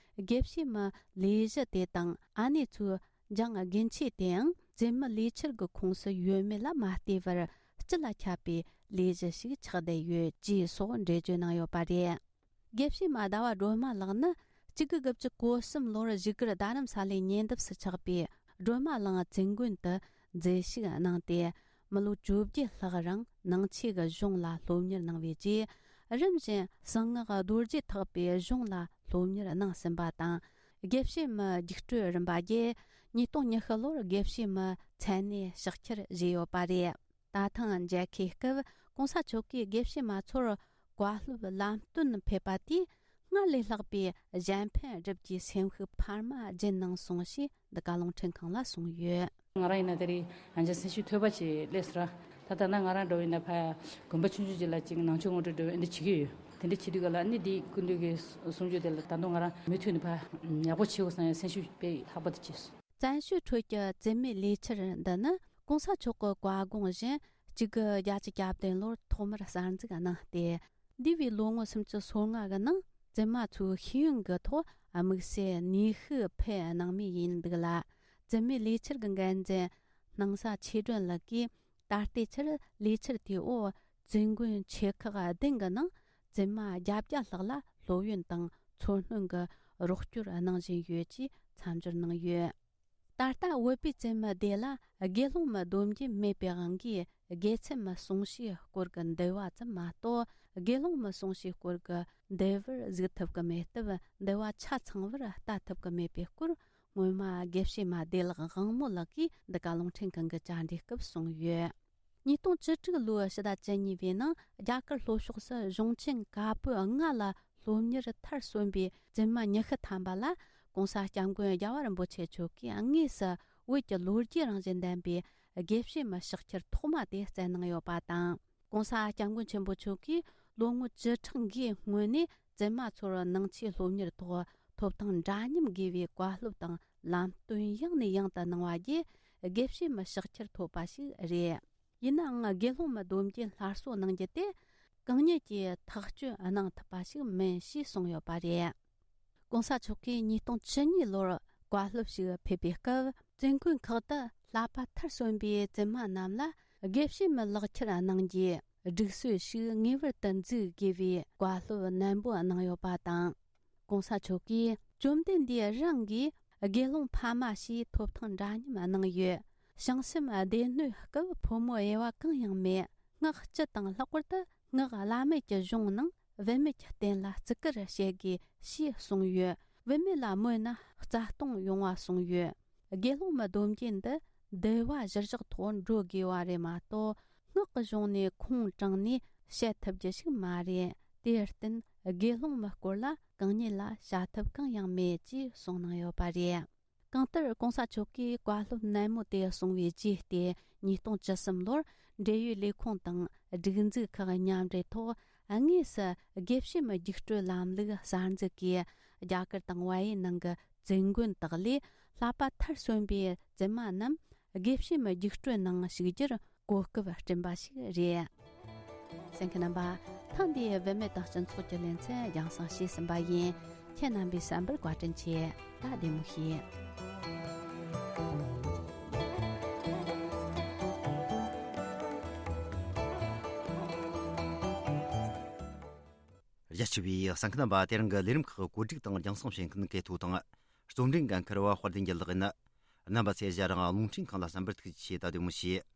དགེ་བཤེས་མའི་ལས་གཞི་དེ་དང་ཨ་ནེ་ཚོའི་སྦྱང་དགེ་མཆེད་དེའང་བཙུན་མའི་ལས་འཆར་གྱི་ཁོངས་སུ་ཡོད་མེད་ལ་མ་ལྟོས་པར་སྤྱི་ལ་ཁྱབ་པའི་ལས་གཞི་ཞིག་ཆགས་བསྡད་ཡོད་ཅེས་སོགས་འགྲེལ་བརྗོད་གནང་ཡོད་པ་རེད། དགེ་བཤེས་མ་ཟླ་བ་སྒྲོལ་མ་ལགས་ནི་གཅིག་དགུ་དགུ་བཅུ་གོ་གསུམ་ལོར་བཞུགས་སྒར་རྡ་རམ་ས་ལའི་ཉེ་འདབས་སུ་ཆགས་པའི་སྒྲོལ་མ་གླིང་བཙུན་དགོན་དུ་མཛེས་ཞུགས་གནང་སྟེ། མི་ལོ་བཅོ་བརྒྱད་ལྷག་རིང་ནང་ཆོས་ཀྱི་གཞུང་ལ་སློབ་གཉེར་གནང་བའི་རྗེས། རིམ་བཞིན་གསང་སྔགས་རྡོ་རྗེ་ཐེག་པའི་གཞུང་ལ་སློབ་གཉེར་གནང་ཟིན་པ་དང་། དགེ་བཤེས་མའི་རྒྱུགས་སྤྲོད་རིམ་པ་བརྒྱུད་ཉིས་སྟོང་ཉི་ཤུ་ལོར་དགེ་བཤེས་མའི་མཚན་གནས་ཕྱག་འཁྱེར་བཞེས་ཡོད་པ་རེད། ད་ཐེངས་མཇལ་ཁའི་སྐབས་གོང་ས་མཆོག་གིས་དགེ་བཤེས་མ་ཚོར་བཀའ་སློབ་ལམ་སྟོན་ཕེབས་པ་དེས་སྔར་ལས་ལྷག་པའི་གཞན་ཕན་སྒྲུབ་རྒྱུའི་སེམས་ཤུགས་འཕར་མ་སྦྱིན་གནང་སོང་ཞེས་འདི་ག་རླུང་འཕྲིན་ཁང་ལ་གསུངས་ཡོད། ང་རང་ཡིན་ན་དེ་རིང་ཡང་བསྐྱར་སེམས་ཤུགས་ཐོལ་པ་ཅིག་སླེབས་སོང་ར། ད་ལྟ་ན་ང་རང་འགྲོ་བ་ཡིན་ན་ཕ་དགོན་པ་ཆུང་ཆུང་ཅིག་ལ་ཅིག་ནང་ཆོས་ངོ་སྤྲོད་འགྲོ་འདི་བྱེད་ཀྱི་ཡོད། དེ་འདྲ་བྱེད་དུས་ག་ལ་ནི་འདི་སྐུ་མདུན་གྱི་གསུང་ཆོས་དེ་ལ་ད་དུང་ང་རང་མུ་མཐུད་ནས་ཕ་ཡག་པོ་བྱེད་དགོས་བསམ་ཡང་སེམས་ཤུགས་དཔེ་ལྷག་པ་དེ་སྐྱེས་སོང་། བཙན་བྱོལ་ཁྲོད་ཀྱི་བཙུན་མའི་ལས་འཆར་འདི་ནི་གོང་ས་མཆོག་གི་བཀའ་དགོངས་བཞིན་གཅིག་དགུ་བརྒྱད་ཅུ་གྱ་བདུན་ལོར་ཐོག་མར་གསར་འཛུགས་གནང་སྟེ། འདས་པའི་ལོ་ངོ་སུམ་ཅུ་སོ་ལྔ་གི་ནང་བཙུན་མ་ཚོའི་ཤེས་ཡོན་གྱི་ཐོག་དམིགས་བསལ་ནུས་ཤུགས་འཕེལ་གནང་མུས་ཡིན་འདུག་ལ། བཙུན་མའི་ལས་འཆར་གྱི་འགན་འཛིན་སྣང་ས་ཆོས་སྒྲོན་ལགས་ཀྱིས། ད་ལྟའི་ཆར་ལས་འཆར་དེའི་འོག་བཙུན་དགོན་ཆེ་ཁག་བདུན་གྱི་ནང་བཙུན་མ་བརྒྱད་བརྒྱ་ལྷག་ལ་སློབ་ཡོན་དང་འཚོ་སྣོན་གྱི་རོགས་སྐྱོར་གནང་བཞིན་ཡོད་ཅེས་མཚམས་སྦྱོར་གནང་ཡོད། ད་ལྟ་བོད་པའི་བཙུན་མ་སྡེ་ལ་དགེ་སློང་མའི་སྡོམ་རྒྱུན་མེད་པའི་དབང་གིས་དགེ་ཚུལ་མའི་གསུང་བཤད་སྐོར་གྱི་འདུལ་བ་ཙམ་མ་གཏོགས་དགེ་སློང་མའི་གསུང་བཤད་སྐོར་གྱི་འདུལ་བར་གཟིགས་ཐུབ་ཀྱི་མེད་སྟབས་འདུལ་བ་ཆ་ཚང་བར་ལྟ་ཐུབ་ཀྱི་མེད་པའི་སྐོར། སྔོན་མ་དགེ་བཤེས་མ་བདེ་ལེགས་དབང་མོ་ལགས་ཀྱིས་འདི་ག་རླུང་འཕྲིན་ཁང་གི་བཅར་འདྲིའི་སྐབས་གསུངས་ཡོད། ཉིས་སྟོང་བཅུ་དྲུག་ལོའི་ཕྱི་ཟླ་བཅུ་གཉིས་པའི་ནང་རྒྱ་གར་ལྷོ་ཕྱོགས་སུ་གཞུང་ཆེན་བཀའ་པོད་ལྔ་ལ་སློབ་གཉེར་མཐར་སོན་པའི་བཙུན་མ་ཉི་ཤུ་ཐམ་པ་ལ་༸གོང་ས་༸སྐྱབས་མགོན་རྒྱལ་བ་རིན་པོ་ཆེ་མཆོག་གིས་དངོས་སུ་བོད་ཀྱི་ལོ་རྒྱུས་རང་བཞིན་ལྡན་པའི་དགེ་བཤེས་མའི་ཕྱག་འཁྱེར་ཐོག་མ་དེ་བསྩལ་གནང་ཡོད་པ་དང་། ༸གོང་ས་༸སྐྱབས་མགོན་ཆེན་པོ་མཆོག་གིས་ལོ་ངོ་བཅུ་ཕྲག་འགའི་སྔོན་ནས་བཙུན་མ་ཚོར་ནང་ཆོས་སློབ་གཉེར་ཐོག་ཐོབ་ཐང་འདྲ་མཉམ་དགོས་པའི་བཀའ་སློབ་དང་ལམ་སྟོན་ཡང་ནས་ཡང་དུ་གནང་བ་བརྒྱུད་དགེ་བཤེས་མའི་ཕྱག་འཁྱེར་ཐོབ་པ་ཞིག་རེད། ཡིན་ནའང་དགེ་སློང་མའི་སྡོམ་རྒྱུན་སླར་གསོ་གནང་རྒྱུ་དེ་གང་ཉིད་ཀྱིས་ཐག་གཅོད་གནང་ཐུབ་པ་ཞིག་མིན་ཞེས་གསུངས་ཡོད་པ་རེད། ༸གོང་ས་མཆོག་གིས་ཉིས་སྟོང་བཅུ་གཉིས་ལོར་བཀའ་སློབ་ཞིག་ཕེབས་པའི་སྐབས། བཙུན་དགོན་ཁག་ཏུ་བསླབ་པ་མཐར་སོན་པའི་བཙུན་མ་རྣམས་ལ་དགེ་བཤེས་མའི་ལག་ཁྱེར་གནང་རྒྱུའི་སྒྲིག་སྲོལ་ཞིག་ངེས་པར་དུ་འཛུགས་དགོས་པའི་བཀའ་སློབ་ནན་པོ་གནང་ཡོད་པ་དང་། ༸གོང་ས་མཆོག་གིས་བཅོམ་ལྡན་འདས་རང་གིས་དགེ་སློང་ཕ་མ་ཞེས་ཐོབ་ཐང་འདྲ་མཉམ་གནང་ཡོད། བྱང་སེམས་སྡེ་སྣོད་སྐབས་ཕོ་མོ་དབྱེ་བ་གང་ཡང་མེད། སྔགས་སྤྱི་དང་ལྷག་པར་དུ་སྔགས་བླ་མེད་ཀྱི་གཞུང་ནང་བུད་མེད་ཀྱི་རྟེན་ལ་བརྩི་བཀུར་བྱེད་དགོས་ཞེས་གསུངས་ཡོད། བུད་མེད་ལ་མོས་ན་རྩ་སྟོང་ཡོང་བ་གསུངས་ཡོད། དགེ་སློང་མའི་སྡོམ་རྒྱུན་འདི་འདུལ་བ་གཞིར་བཞག་ཐོག་འགྲོ་དགོས་པ་རེད་མ་གཏོགས། སྔགས་ཀྱི་གཞུང་ནས་ཁུངས་དྲངས་ནས་བཤད་ཐུབ་རྒྱུ་ཞིག་མ་རེད། དེར་བརྟེན་དགེ་སློང་མའི་སྐོར་ལ་གང་ཉིད་ལ་བྱ་ཐབས་གང་ཡང་མེད་ཅེས་གསུངས་གནང་ཡོད་པ་རེད། གང་ལྟར་༸གོང་ས་མཆོག་གིས་བཀའ་སློབ་ནན་མོ་དེ་གསུང་བའི་རྗེས་ཏེ། ཉིས་སྟོང་བཅུ་གསུམ་ལོར་འབྲེལ་ཡོད་ལས་ཁུངས་དང་སྒྲིག་འཛུགས་ཁག་མཉམ་འབྲེལ་ཐོག་དངོས་སུ་དགེ་བཤེས་མའི་རྒྱུགས་སྤྲོད་ལམ་ལུགས་གསར་འཛུགས་ཀྱིས། རྒྱ་གར་དང་བལ་ཡུལ་ནང་གི་བཙུན་དགོན་དག་ལས་བསླབ་པ་མཐར་སོན་པའི་བཙུན་མ་རྣམས་དགེ་བཤེས་མའི་རྒྱུགས་སྤྲོད་ནང་ཞུགས་རྒྱུར་གོ་སྐབས་བསྐྲུན་པ་ཞིག་རེད། གསན་མཁན་རྣམ་པ། ཐེངས་འདིའི་བུད་མེད་དང་སྤྱི་ཚོགས་ཀྱི་ལེ་ཚན་རྒྱང་སྲིང་བྱས་ཟིན་པ་ཡིན། ཁྱེད་རྣམ་པས་གསན་པར་བཀའ་དྲིན་ཆེ། ད་བདེ་མོ་བྱོས། རྒྱ་ཆེ་བའི་གསན་མཁན་རྣམ་པ། དེ་རིང་གི་ལས་རིམ་ཁག་བཀོད་སྒྲིག་དང་རྒྱང་སྲིང་བྱེད་མཁན་གལ་ཐོ་དང་། རྩོམ་སྒྲིག་འགན་འཁུར་བ་དཔལ་ལྡན་རྒྱལ་ལགས་ཡིན། རྣམ་པ་ཚོས་ཞལ་རང་རླུང་འཕྲིན་ཁང་ལ་གསན་པར་ཐུགས་རྗེ་ཆེ། ད་བདེ་མོ་བྱོས།